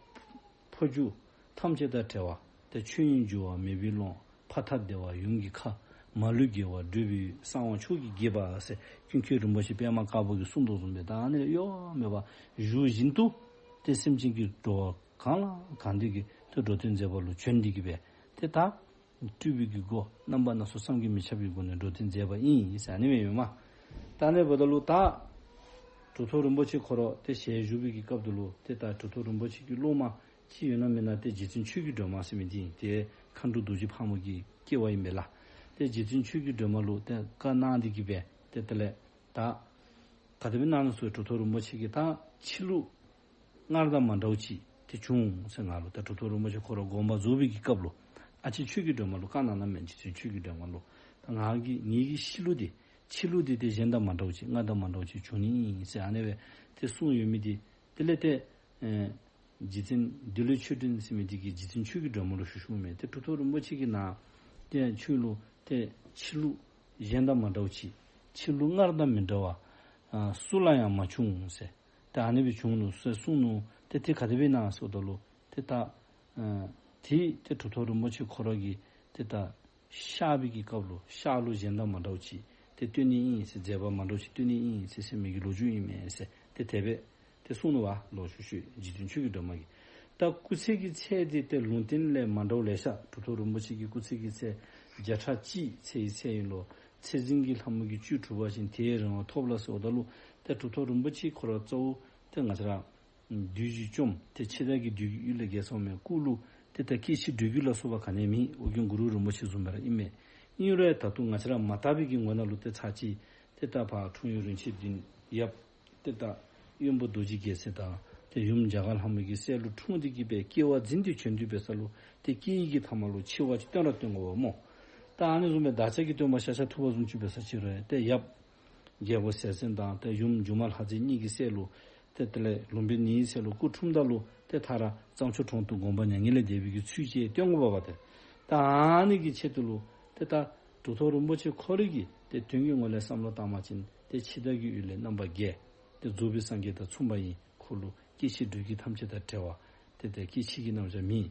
འཕོ་འགྱུར་ཐམས་ཅད་དང་བྲལ་བ། ཏེ་ཆོས་དབྱིངས་འགྱུ་བ་མེད་པའི་ཀློང་། ཕ་མཐའ་བདེ་བ་ཡུམ་གྱི་མཁའ། མ་ལུས་རྒྱལ་བ་བགྲོད་པའི་གསང་བ་མཆོག་གི་དགྱེས་པ་ཟེར་ཀུན་མཁྱེན་རིན་པོ་ཆེ་པདྨ་དཀར་པོ་གིས་གསུངས་དོ་བཟུམ་སྦེ་ད་ཨ་ནི་ལས་གཡོ་བ་མེད་པར་བཞུགས་བཞིན་དུ་ཏེ་སེམས་ཅན་གྱི་འགྲོ་བ་གང་ལ་གང་འདུལ་གྱི་ཏེ་འགྲོ་དོན་མཛད་པ་ལུ་བྱོན་ཏེ་གི་སྦེ་ཏེ་ད་སྤྲུལ་པའི་གི་སྒོ་རྣམ་པ་སྣ་ཚོགས་བསམ་གྱིས་མི་ཁྱབ་པའི་སྒོ་ནས་འགྲོ་དོན་མཛད་པ་ཨིན་ཟེར་ཨ་ནི་སྦེ་ཡོད་མས། ད་ཨ་ནི་འབདཝ་ད་ལུ་ད་གྲུབ་ཐོབ་རིན་པོ་ཆེ་ཁོ་ར་ཏེ་ཞལ་བཞུགས་པའི་གི་སྐབས་དེ་ལུ་ཏེ་ད་གྲུབ་ཐོབ་རིན་པོ་ཆེ་གི་སློབ་མ་ཅིག་ཡོད་ན་མེད་ན་ཏེ་རྗེ་བཙུན་ཆོས་ཀྱི་སྒྲོན་མ་ཟེར་མི་འདི་ཨིན། ཏེ་མཁའ་འགྲོ་རྡོ་རྗེ་ཕག་མོ་གི་སྐྱེ་བ་ཨིན་པས་ལགས། ཏེ་རྗེ་བཙུན་ཆོས་ཀྱི་སྒྲོན་མ་ལུ་ཏེ་བཀའ་གནང་སྟེ་གི་སྦེ་ཏེ་དེ་ལས་ད་ག་དེ་སྦེ་གནང་ནུག་ཟེར་གྲུབ་ཐོབ་རིན་པོ་ཆེ་གིས་ད་འཆི་ལུགས་སྔར་དང་མ་འདྲཝ་ཅིག་ཏེ་བྱུང་ཟེར་ང་ལུ་ད་གྲུབ་ཐོབ་རིན་པོ་ཆེ་ཁོ་ར་དགོངས་པ་རྫོགས་པའི་གི་སྐབས་ལུ་ཨ་ཙི་ཆོས་ཀྱི་སྒྲོན་མ་ལུ་བཀའ་གནང་གནངམ་མས། རྗེ་བཙུན་ཆོས་ཀྱི་སྒྲོན་མ་ལུ་ད་ང་གི་ངེ་གི་འཆི་ལུགས་འདི་འཆི་ལུགས་འདི་ཏེ་གཞན་དང་མ་འདྲཝ་ཅིག་སྔར་དང་མ་འདྲཝ་ཅིག་བྱུང་ནི་ཨིན་ཟེར་ཨ་ནི་སྦེ་ཏེ་གསུངས་ཡོད་མི་འདི་དེ་ལས་ཏེ་ཨེ་རྗེ་བཙུན་འདུལ་བའི་མཆོད་སྤྲིན་ཟེར་མི་འདི་གིས་རྗེ་བཙུན་ཆོས་ཀྱི་སྒྲོན་མ་ལུ་ཞུ་ཞུཝ་མས། ཏེ་གྲུབ་ཐོབ་རིན་པོ་ཆེ་གིས་ནཱ་ཏེ་ཁྱོད་ལུ་ཏེ་འཆི་ལུགས་གཞན་དང་མ་འདྲཝ་ཅིག་འཆི་ལུགས་སྔར་དང་མི་འདྲ་བ་ཨ་སུ་ལ་ཡང་མ་བྱུང་ཟེར་ཏེ་ཨ་ནི་སྦེ་བྱུང་ནུག་ཟེར་གསུངས་ནུག། ཏེ་དེ་ག་དེ་སྦེ་ཨིན་ན་ཟེརཝ་ད་ལུ་ཏེ་ད་ཨ་དེ་ཏེ་གྲུབ་ཐོབ་རིན་པོ་ཆེ་ཁོ་ར་གིས་ཏེ་ད་གཤགས་པའི་གི་སྐབས་ལུ་གཤགས་ལུགས་གཞན་དང་མ་འདྲཝ་ཅིག་ཏེ་སྟོན་ནི་ཨིན་ཟེར་མཛད་པ་མ་འདྲཝ་ཅིག་སྟོན་ནི་ཨིན་ཟེར་ཟེར་མི་གི་ལོ་རྒྱུས་ཨིན་མས་ཟེར་ཏེ་དེ་སྦེ་ཏེ་གསུངས་ནུག་པ་ལོ། ཞུ་ཞུ་རྗེ་བཙུན་ཆོས་ཀྱི་སྒྲོན་མ་གིས། ད་སྐུ་ཚེ་གི་ཚད་འདི་ཏེ་ལུང་བསྟན་ལས་མ་འདྲཝ་ལེ་ཤ་གྲུབ་ཐོབ་རིན་པོ་ཆེ་གི་སྐུ་ཚེ་གི་ཚད་བརྒྱ་ཕྲག་གཅིག་ཚེ་ཡི་ཚད་ཨིན་ལོ། ཚེ་ཟིན་གྱི་ལྷ་མོ་གིས་བཅུད་གྲུབ་པ་བཞིན་དེའི་རིང་བ་ཐོབ་ལ་ཟེརཝ་ད་ལུ་ཏེ་གྲུབ་ཐོབ་རིན་པོ་ཆེ་ཁོ་ར་གཙོ་བོ་ཏེ་ང་བཅས་ར་བདུད་བཞི་བཅོམ་ཏེ་འཆི་བདག་གི་བདུད་ཀྱི་གཡུལ་ལས་རྒྱལ་སོང་མས། སྐུ་ལུ་ཏེ་ད་སྐྱེ་འཆི་འགྲོ་རྒྱུ་ལ་སོགས་པ་ག་ནི་ཡང་མེད། ཨོ་རྒྱན་གུ་རུ་རིན་པོ་ཆེ་བཟུམ་སྦེ་ར་ཨིན་མས། ཨིན་རུང་ད་ལྟོ་ང་བཅས་ར་མ་དག་པའི་གི་ངོ་ནང་ལུ་ཏེ་ཚར་གཅིག་ཏེ་ད་ཕར་འཁྲུངས་ཡུལ་རིན་ཆེན་སྡིངས་ཡབ་ཏེ་ད་དབོན་པོ་རྡོ་རྗེ་རྒྱལ་མཚན་དང་ཏེ་ཡུམ་རྒྱ་གར་ལྷ་མོ་གི་སྲས་ལུ་འཁྲུངས་ཏེ་གི་སྦེ་སྐྱེ་བ་འཛིན་ཏེ་བྱོན་ཏེ་འབད་ས་ལུ་ཏེ་སྐྱེ་བའི་གི་ཐ་མ་ལུ་འཆི་བ་ཅིག་སྟོན་ར་སྟོན་དགོ་པས་སྨོ། ད་ཨ་ནི་བཟུམ་སྦེ་བདག་ཅག་གི་སྟོན་པ་ཤཱཀྱ་ཐུབ་པ་བཟུམ་ཅིག་འབད་ས་ཅིག་རུང་ཏེ་ཡབ་རྒྱལ་པོ་ཟས་གཙང་དང་ཏེ་ཡུམ་སྒྱུ་མ་ལྷ་མཛེས་གཉིས་ཀྱི་སྲས་ལུ་ཏེ་དེ་ལས་ལུམ་བི་ནིའི་སྲས་ལུ་སྐུ་འཁྲུངསམ་ད་ལུ་ཏེ་མཐའ་ར་གཙང་ཆུ་གྲོང་དུ་དགོངས་པ་མྱ་ངན་ལས་འདས་པའི་གི་ཚུལ་ཅིག་སྟོན་དགོ་པས་པ། ཏེ་ད་ཨ་ནི་གི་ཆེད་དུ་ལུ་ཏེ་ད་གྲུབ་ཐོབ་རིན་པོ་ཆེ་ཁོ་རའི་གི་ཏེ་དོན་གྱི་ངོས་ལས་བསམ་བློ་བཏང་བ་ཅིན་ཏེ་འཆི་བདག་གི་གཡུལ་ལས་རྣམ་པར་རྒྱལ། ཏེ་རྫོགས་པའི་སངས་རྒྱས་དང་མཚུངས་པ་ཨིན། ཁོ་ལུ་སྐྱེ་འཆི་འགྲོ་རྒྱུ་ཐམས་ཅད་དང་བྲལ་བ། ཏེ་ཏེ་སྐྱེ་འཆི་གི་རྣམ་གཞག་མེད།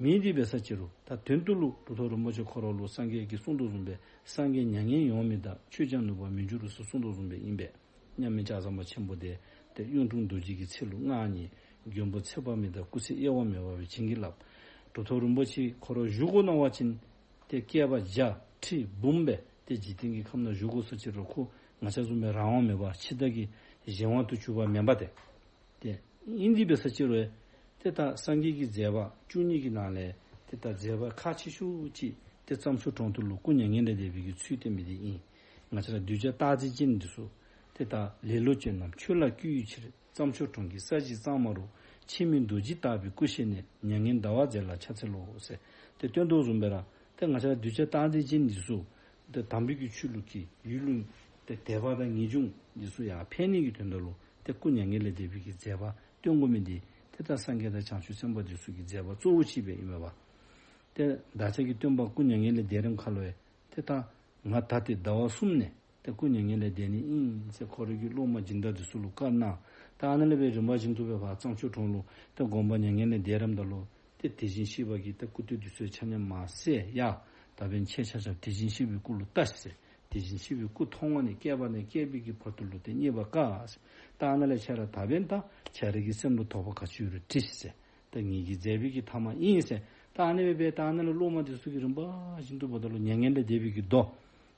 མེད་དེ་འབད་ས་ཅིག་རུང་ད་དོན་དུ་ལུ་གྲུབ་ཐོབ་རིན་པོ་ཆེ་ཁོ་ར་ལུ་སངས་རྒྱས་ཀྱིས་གསུངས་དོ་བཟུམ་སྦེ་སངས་རྒྱས་མྱ་ངན་ཡོང་མི་དག། ཆོས་ཀྱང་ནུབ་པར་མི་འགྱུར་རོ་ཟེར་གསུངས་དོ་བཟུམ་སྦེ་ཨིན་པས། མཉམ་མེད་ལྕགས་ཟམ་པ་ཆེན་པོ་དེ་ཏེ་གཡུང་དྲུང་རྡོ་རྗེ་གི་ཚེ་ལུ་མངའ་བརྙེས། མགོན་པོ་ཚེ་དཔག་མེད་དང་སྐུ་ཚེ་གཡེལ་བ་མེད་པ་སྦེ་བྱིན་གྱིས་བརླབས། གྲུབ་ཐོབ་རིན་པོ་ཆེ་ཁོ་ར་བཞུགས་དགོ་མནོ་བ་ཅིན་ཏེ་བསྐལ་པ་བརྒྱ་ཁྲི་འབུམ་སྦེ་ཏེ་འཇིག་རྟེན་གྱི་ཁམས་ནང་བཞུགས་དགོ་ས་ཅིག་རུང་ཁོ་ང་བཅས་བཟུམ་སྦེ་རང་དབང་མེད་པར་འཆི་བདག་གི་གཞན་དབང་དུ་གྱུར་པ་མེན་པ་ཏེ། ཏེ་ཨིན་དེ་འབད་ས་ཅིག་རུང་ཏེ་ད་སངས་རྒྱས་ཀྱི་མཛད་པ་བཅུ་གཉིས་ཀྱི་ནང་ལས་ཏེ་ད་མཛད་པ་ཁག་ཆེ་ཤོས་ཅིག་ཏེ་གཙང་ཆུ་གྲོང་དུ་ལུ་སྐུ་མྱ་ངན་ལས་འདས་པའི་གི་ཚུལ་བསྟན་མི་འདི་ཨིན། ང་བཅས་ར་གདུལ་བྱ་རྟག་འཛིན་ཅན་འདི་ཚུ་ཏེ་ད་ལེ་ལོ་སྤྱོད་རྣམས་ཆོས་ལ་བསྐུལ་བའི་ཕྱིར། གཙང་ཆུ་གྲོང་གི་ས་གཞི་གཙང་མ་རུ། འཆི་མེད་རྡོ་རྗེ་ལྟ་བུའི་སྐུ་བཞེངས་ནས། མྱ་ངན་འདའ་བར་མཛད་ལ་ཕྱག་འཚལ་ལོ་ཟེར་ཏེ་སྟོན་དོ་བཟུམ་སྦེ་ར་ཏེ་ང་བཅས་ར་གདུལ་བྱ་རྟག་འཛིན་ཅན་འདི་ཚུ་ཏེ་དམ་པའི་གི་ཆོས་ལུགས་ཀྱི་ཡུལ་ལུ་ཏེ་དད་པ་དང་ངེས་འབྱུང་འདི་ཚུ་ཡར་འཕེལ་ནི་གི་དོན་དག་ལུ་ཏེ་སྐུ་མྱ་ངན་ལས་འདས་པའི་གི་མཛད་པ་སྟོན་དགོ་མི་འདི་ཏེ་ད་སངས་རྒྱས་དང་བྱང་ཆུབ་སེམས་དཔའ་འདི་ཚུ་གི་མཛད་པ་གཙོ་བོ་ཅིག་སྦེ་ཨིན་མས་པ། ཏེ་བདག་ཅག་གི་སྟོན་པ་སྐུ་མྱ་ངན་ལས་འདས་རནམ་ཁ་ལུ་ཡང་ཏེ་ད་ང་ད་ཏེ་ཟླ་བ་གསུམ་ནས་ཏེ་སྐུ་མྱ་ངན་ལས་འདས་ནི་ཨིན་ཟེར་ཁོ་རའི་གི་སློབ་མ་སྦྱིན་བདག་འདི་ཚུ་ལུ་བཀའ་གནང་། ད་ཨ་ནཱ་ལས་སྦེ་རིམ་པ་བཞིན་དུ་སྦེ་ཕར་གཙང་ཆུ་གྲོང་ལུ་ཏེ་དགོངས་པ་མྱ་ངན་ལས་འདས་རནམ་ད་ལུ་ཏེ་དེ་བཞིན་གཤེགས་པ་གིས་ཏེ་སྐུ་སྟོད་འདི་ཚུ་ཆ་མཉམ་མར་བསལ། ཡ་ད་འབདན་ཁྱེད་ཆ་ཁྱབ་དེ་བཞིན་གཤེགས་པའི་སྐུ་ལུ་བལྟ་ཤིག་ཟེར། དེ་བཞིན་གཤེགས་པའི་སྐུ་མཐོང་བ་ནས་བསྐལ་པ་ནས་བསྐལ་པའི་གི་བར་དུ་ལུ་ཏེ་མཉེས་པར་དཀའ་ཟེར། ད་ཨ་ནཱ་ལས་ཁྱེད་ར་ད་འབདན་ད་ཁྱེད་རའི་གི་སེམས་ལུ་དོགས་པ་ག་ཅི་ཡོད་རུང་དྲིས་ཤིག་ཟེར། ད་ངེ་གི་མཛད་པའི་གི་ཐ་མ་ཨིན་ཟེར། ད་ཨ་ནི་སྦེ་སྦེ་ད་ཨ་ནཱ་ལས་སློབ་མ་འདི་ཚུ་གིས་རིམ་པ་བཞིན་དུ་འབདཝ་ད་ལུ་མྱ་ངན་ལས་འདས་པའི་གི་མདོ་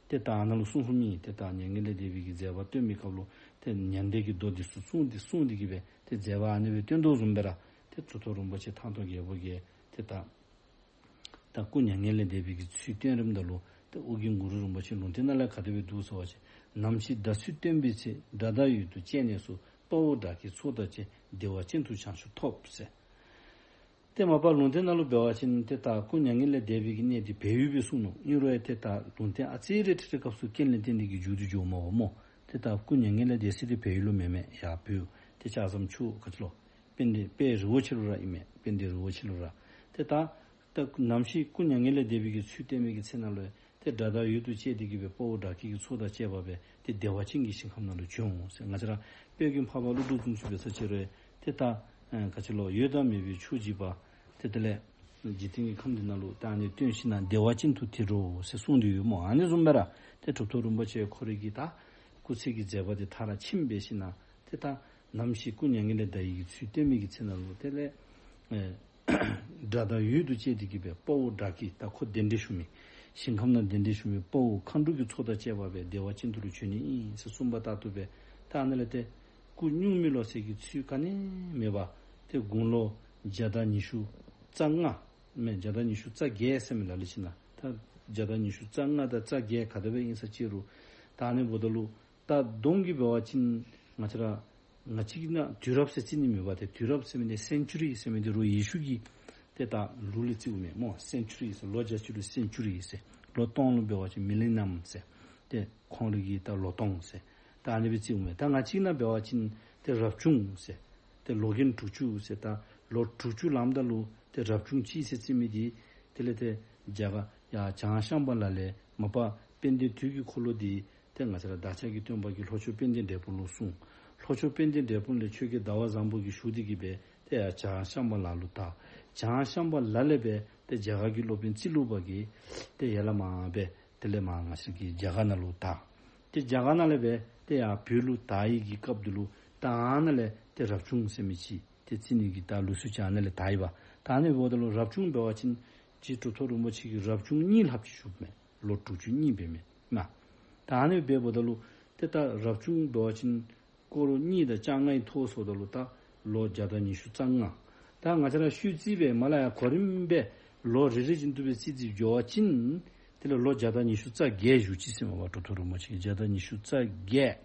ཏེ་ད་ཨ་ནཱ་ལུ་གསུངས་གསུངསམ་ཨིན། ཏེ་ད་མྱ་ངན་ལས་འདས་པའི་གི་མཛད་པ་སྟོན་པའི་སྐབས་ལུ་ཏེ་མྱང་འདས་ཀྱི་མདོ་འདི་ཚུ་གསུངས་ཏེ་གསུངས་ཏེ་གི་སྦེ་ཏེ་མཛད་པ་ཨ་ནི་སྦེ་སྟོན་དོ་བཟུམ་སྦེ་ར་ཏེ་གཙུག་ཏོར་རིན་པོ་ཆེ་ཐང་སྟོང་རྒྱལ་པོ་གིས་ཏེ་ད་ད་སྐུ་མྱ་ངན་ལས་འདས་པའི་གི་ཚུལ་སྟོན་རནམ་ད་ལུ་ཏེ་ཨོ་རྒྱན་གུ་རུ་རིན་པོ་ཆེ་ལུང་བསྟན་ནང་ལས་ག་དེ་སྦེ་འདུག་ཟེར་བ་ཅིན། ནམ་ཞིག་ཟླ་ཚེས་སྟོན་པའི་ཚེ། དགྲ་དང་ཡུལ་དུ་སྐྱེས་ནས་སུ། དཔའ་བོ་དགྲ་བགེགས་ཚོགས་དང་བཅས། བདེ་བ་ཅན་དུ་བྱང་ཆུབ་ཐོབ་ཟེར། ཏེ་མ་པ་ལུང་བསྟན་ནང་ལུ་འབད་བ་ཅིན་ཏེ་ད་སྐུ་མྱ་ངན་ལས་འདས་པའི་གི་གནས་འདི་བལ་ཡུལ་སྦེ་གསུངས་ནུག། ཨིན་རུང་ཡང་ཏེ་ད་ལུང་བསྟན་ཨ་ཙི་རེ་ཁྲི་ཁྲི་སྐབས་སུ་རྐྱེན་ལས་བརྟེན་ཏེ་གི་མཇུག་བསྡུ་འགྱོཝ་མས་པ་སྨོ། ཏེ་ད་སྐུ་མྱ་ངན་ལས་འདས་ས་འདི་བལ་ཡུལ་ལུ་མེན་མས། ཡར་བོད་ཏེ་ལྕགས་ཟམ་ཕྱོགས་ག་ཅི་ལོ། དཔལ་ལྡན་དཔལ་རི་བོ་ཆེ་ལུ་ར་ཨིན་མས། དཔལ་ལྡན་རི་བོ་ཆེ་ལུ་ར། ཏེ་ད་ད་ནམ་ཞིག་སྐུ་མྱ་ངན་ལས་འདས་པའི་གི་ཚུལ་བསྟན་མི་གི་ཚེ་ན་ལུ་ཏེ་དགྲ་དང་ཡུལ་དུ་བཅས་ཏེ་གི་སྦེ་དཔའ་བོ་དགྲ་བགེགས་ཀྱི་ཚོགས་དང་བཅས་པ་སྦེ་ཏེ་བདེ་བ་ཅན་གྱི་ཞིང་ཁམས་ནང་ལུ་བྱོན་འོང་ཟེར། ང་བཅས་ར་དཔལ་མགོན་འཕགས་པ་ཀླུ་སྒྲུབ་བཟུམ་ཅིག་འབད་ས་ཅིག་རུང་ཏེ་ད་ཨ་ག་ཅི་ལོ་ཡོད་དང་མེད་པའི་ཕྱོགས་འཇིགས་པ་ཏེ་དེ་ལས་འཇིག་རྟེན་གྱི་ཁམས་འདི་ནང་ལུ་ད་ཨ་ནི་བཏོན་ཞིནམ་ལས་བདེ་བ་ཅན་དུ་དེ་འགྲོ་ཟེར་གསུངས་ཏེ་ཡོད་སྨོ། ཨ་ནི་བཟུམ་སྦེ་ར་ཏེ་གྲུབ་ཐོབ་རིན་པོ་ཆེ་ཁོ་རའི་གི་ད་སྐུ་ཚེ་གི་མཛད་པ་འདི་མཐར་ཕྱིནམ་འབད་ཞིནམ་ལས་ཏེ་ད་ནམ་ཞིག་སྐུ་མྱ་ངན་ལས་འདའ་བའི་གི་ཚུལ་བསྟན་མི་གི་ཚེ་ན་ལུ་དེ་ལས་ཨེ་དགྲ་དང་ཡུལ་དུ་བཅས་ཏེ་གི་སྦེ་དཔའ་བོ་དགྲ་བགེགས་ད་ཁོ་གདན་འདྲེན་ཞུ་མི་ཞིང་ཁམས་ནང་གདན་འདྲེན་ཞུ་མི་དཔའ་བོ་མཁའ་འགྲོ་གི་ཚོགས་དང་བཅས་པ་སྦེ་བདེ་བ་ཅན་དུ་ལུ་བྱོན་ནི་ཨིན་ཟེར་གསུངས་པ་ལྟར་དུ་སྦེ་ད་ཨ་ནཱ་ལས་ཏེ་སྐུ་སྙུང་མི་ལོ་ཟེར་གྱི་ཚུལ་ག་ནི་མེད་པར་ཏེ་དགུང་ལོ་བརྒྱ་དང་ཉི་ཤུ་རྩ་ལྔ་མེན་བརྒྱ་དང་ཉི་ཤུ་རྩ་བརྒྱད་ཟེར་མི་ལ་ལུ་ཅིག་ན་ད་བརྒྱ་དང་ཉི་ཤུ་རྩ་ལྔ་དང་རྩ་བརྒྱད་ག་དེ་སྦེ་ཨིན་ས་ཅིག་རུང་ད་ཨ་ནི་འབདཝ་ད་ལུ་ད་གདོང་གི་འབད་བ་ཅིན་ང་བཅས་ར་ང་བཅས་ཀྱི་ནང་དུས་རབས་ཟེར་རྩི་ནི་མེད་པར་ཏེ་དུས་རབས་ཟེར་མི་འདི་སེན་ཅུ་རི་ཟེར་མི་འདི་རུང་ཡེ་ཤུ་གི་ཏེ་ད་ལུགས་ལས་རྩིཝ་མས་སྨོ། སེན་ཅུ་རི་ཟེར་ལོ་བརྒྱ་ཅིག་ལུ་སེན་ཅུ་རི་ཟེར། ལོ་སྟོང་ལུ་འབད་བ་ཅིན་མི་ལེ་ནམ་ཟེར། ཏེ་ཁོང་རའི་གི་ད་ལོ་སྟོང་ཟེར། ད་ཨ་ནི་སྦེ་རྩིཝ་མས། ད་ང་བཅས་ཀྱི་ནང་འབད་བ་ཅིན་ཏེ་རབ་བྱུང་ཟེར། ཏེ་ལོ་རྒན་དྲུག་ཅུ་ཟེར། ད་ལོ་དྲུག་ཅུ་ལངམ་ད་ལུ་ཏེ་རབ་བྱུང་གཅིག་ཟེར་རྩི་མི་འདི་དེ་ལས་ཏེ་རྒྱ་གར་ཡར་བྱང་ཤམ་བྷ་ལ་ལས་མ་པ་དཔལ་ལྡན་དུས་ཀྱི་འཁོར་ལོ་འདི་ཏེ་ང་བཅས་ར་བདག་ཅག་གི་སྟོན་པ་གིས་ལྷོ་ཕྱོགས་དཔལ་ལྡན་འབྲས་སྤུངས་ལུ་གསུངས། ལྷོ་ཕྱོགས་དཔལ་ལྡན་འབྲས་སྤུངས་ལས་ཆོས་རྒྱལ་ཟླ་བ་བཟང་པོ་གིས་ཞུ་སྟེ་གི་སྦེ་ཏེ་ཡར་བྱང་ཤམ་བྷ་ལ་ལུ་དར། བྱང་ཤམ་བྷ་ལ་ལས་སྦེ་ཏེ་རྒྱ་གར་གྱི་སློབ་དཔོན་ཙི་ལུ་པ་གིས་ཏེ་ཡར་ལས་མར་སྦེ་དེ་ལས་མར་ང་བཅས་ཀྱི་རྒྱ་གར་ནང་ལུ་དར། ཏེ་རྒྱ་གར་ནང་ལས་སྦེ་ཏེ་ཡར་བོད་ལུ་དར་བའི་གི་སྐབས་འདི་ལུ་ད་ཨ་ནཱ་ལས་ཏེ་རབ་བྱུང་ཟེར་མི་ཅིག་ཏེ་རྩི་ནི་གི་ད་ལུགས་སྲོལ་ཅིག་ཨ་ནཱ་ལས་དར་ཡི་པ། ད་ཨ་ནི་འབདཝ་ད་ལུ་རབ་བྱུང་འབད་བ་ཅིན་རྗེ་གྲུབ་ཐོབ་རིན་པོ་ཆེ་གིས་རབ་བྱུང་གཉིས་ལྷགཔ་ཅིག་བཞུགས་མས། ལོ་དྲུག་ཅུ་གཉིས་འབད་མས་མ། ད་ཨ་ནི་འབདཝ་ད་ལུ་ཏེ་ད་རབ་བྱུང་འབད་བ་ཅིན་སྐོར་གཉིས་དང་བཅོ་ལྔའི་ཐོག་སོངམ་ད་ལུ་ད་ལོ་བརྒྱ་དང་ཉི་ཤུ་རྩ་ལྔ། ད་ང་བཅས་ར་ཤུལ་རྩིས་སྦེ་མར་ལས་ཡར་གོ་རིམ་སྦེ་ལོ་རེ་རེ་བཞིན་དུ་སྦེ་རྩིས་རྩིས་འགྱོ་བ་ཅིན་དེ་ལས་ལོ་བརྒྱ་དང་ཉི་ཤུ་རྩ་བརྒྱད་བཞུགས་ཅི་ཟེར་མས་པ། གྲུབ་ཐོབ་རིན་པོ་ཆེ་གིས་བརྒྱ་དང་ཉི་ཤུ་རྩ་བརྒྱད་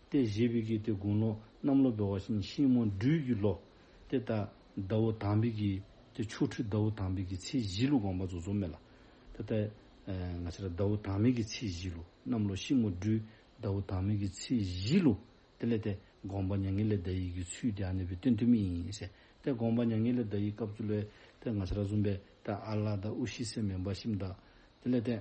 ཏེ་བཞེས་པའི་གི་ཏེ་དགུང་ལོ་གནམ་ལོ་འབད་བ་ཅིན་ཤིང་མོ་སྦྲུལ་གྱི་ལོ། ཏེ་ད་ཟླཝ་དང་པའི་གི་ཏེ་ཆོ་འཕྲུལ་ཟླཝ་དང་པའི་གི་ཚེས་བཞི་ལུ་དགོངས་པ་རྫོགས་རྫོགསཔ་མས་ལགས། ཏེ་ད་ཨེ་ང་བཅས་ར་ཟླཝ་དང་པའི་གི་ཚེས་བཞི་ལུ་གནམ་ལོ་ཤིང་མོ་སྦྲུལ་ཟླཝ་དང་པའི་གི་ཚེས་བཞི་ལུ་དེ་ལས་ཏེ་དགོངས་པ་མྱ་ངན་ལས་འདའ་བའི་གི་ཚུལ་འདི་ཨ་ནི་སྦེ་སྟོན་སྟོནམ་ཨིན་ཟེར། ཏེ་དགོངས་པ་མྱ་ངན་ལས་འདའ་བའི་སྐབས་སུ་ལས་ཏེ་ང་བཅས་ར་བཟུམ་སྦེ་ད་ཨ་ལ་དང་དབུ་ཞྭ་ཟེར་མེན་པར་ཞིནམ་ད་དེ་ལས་ཏེ་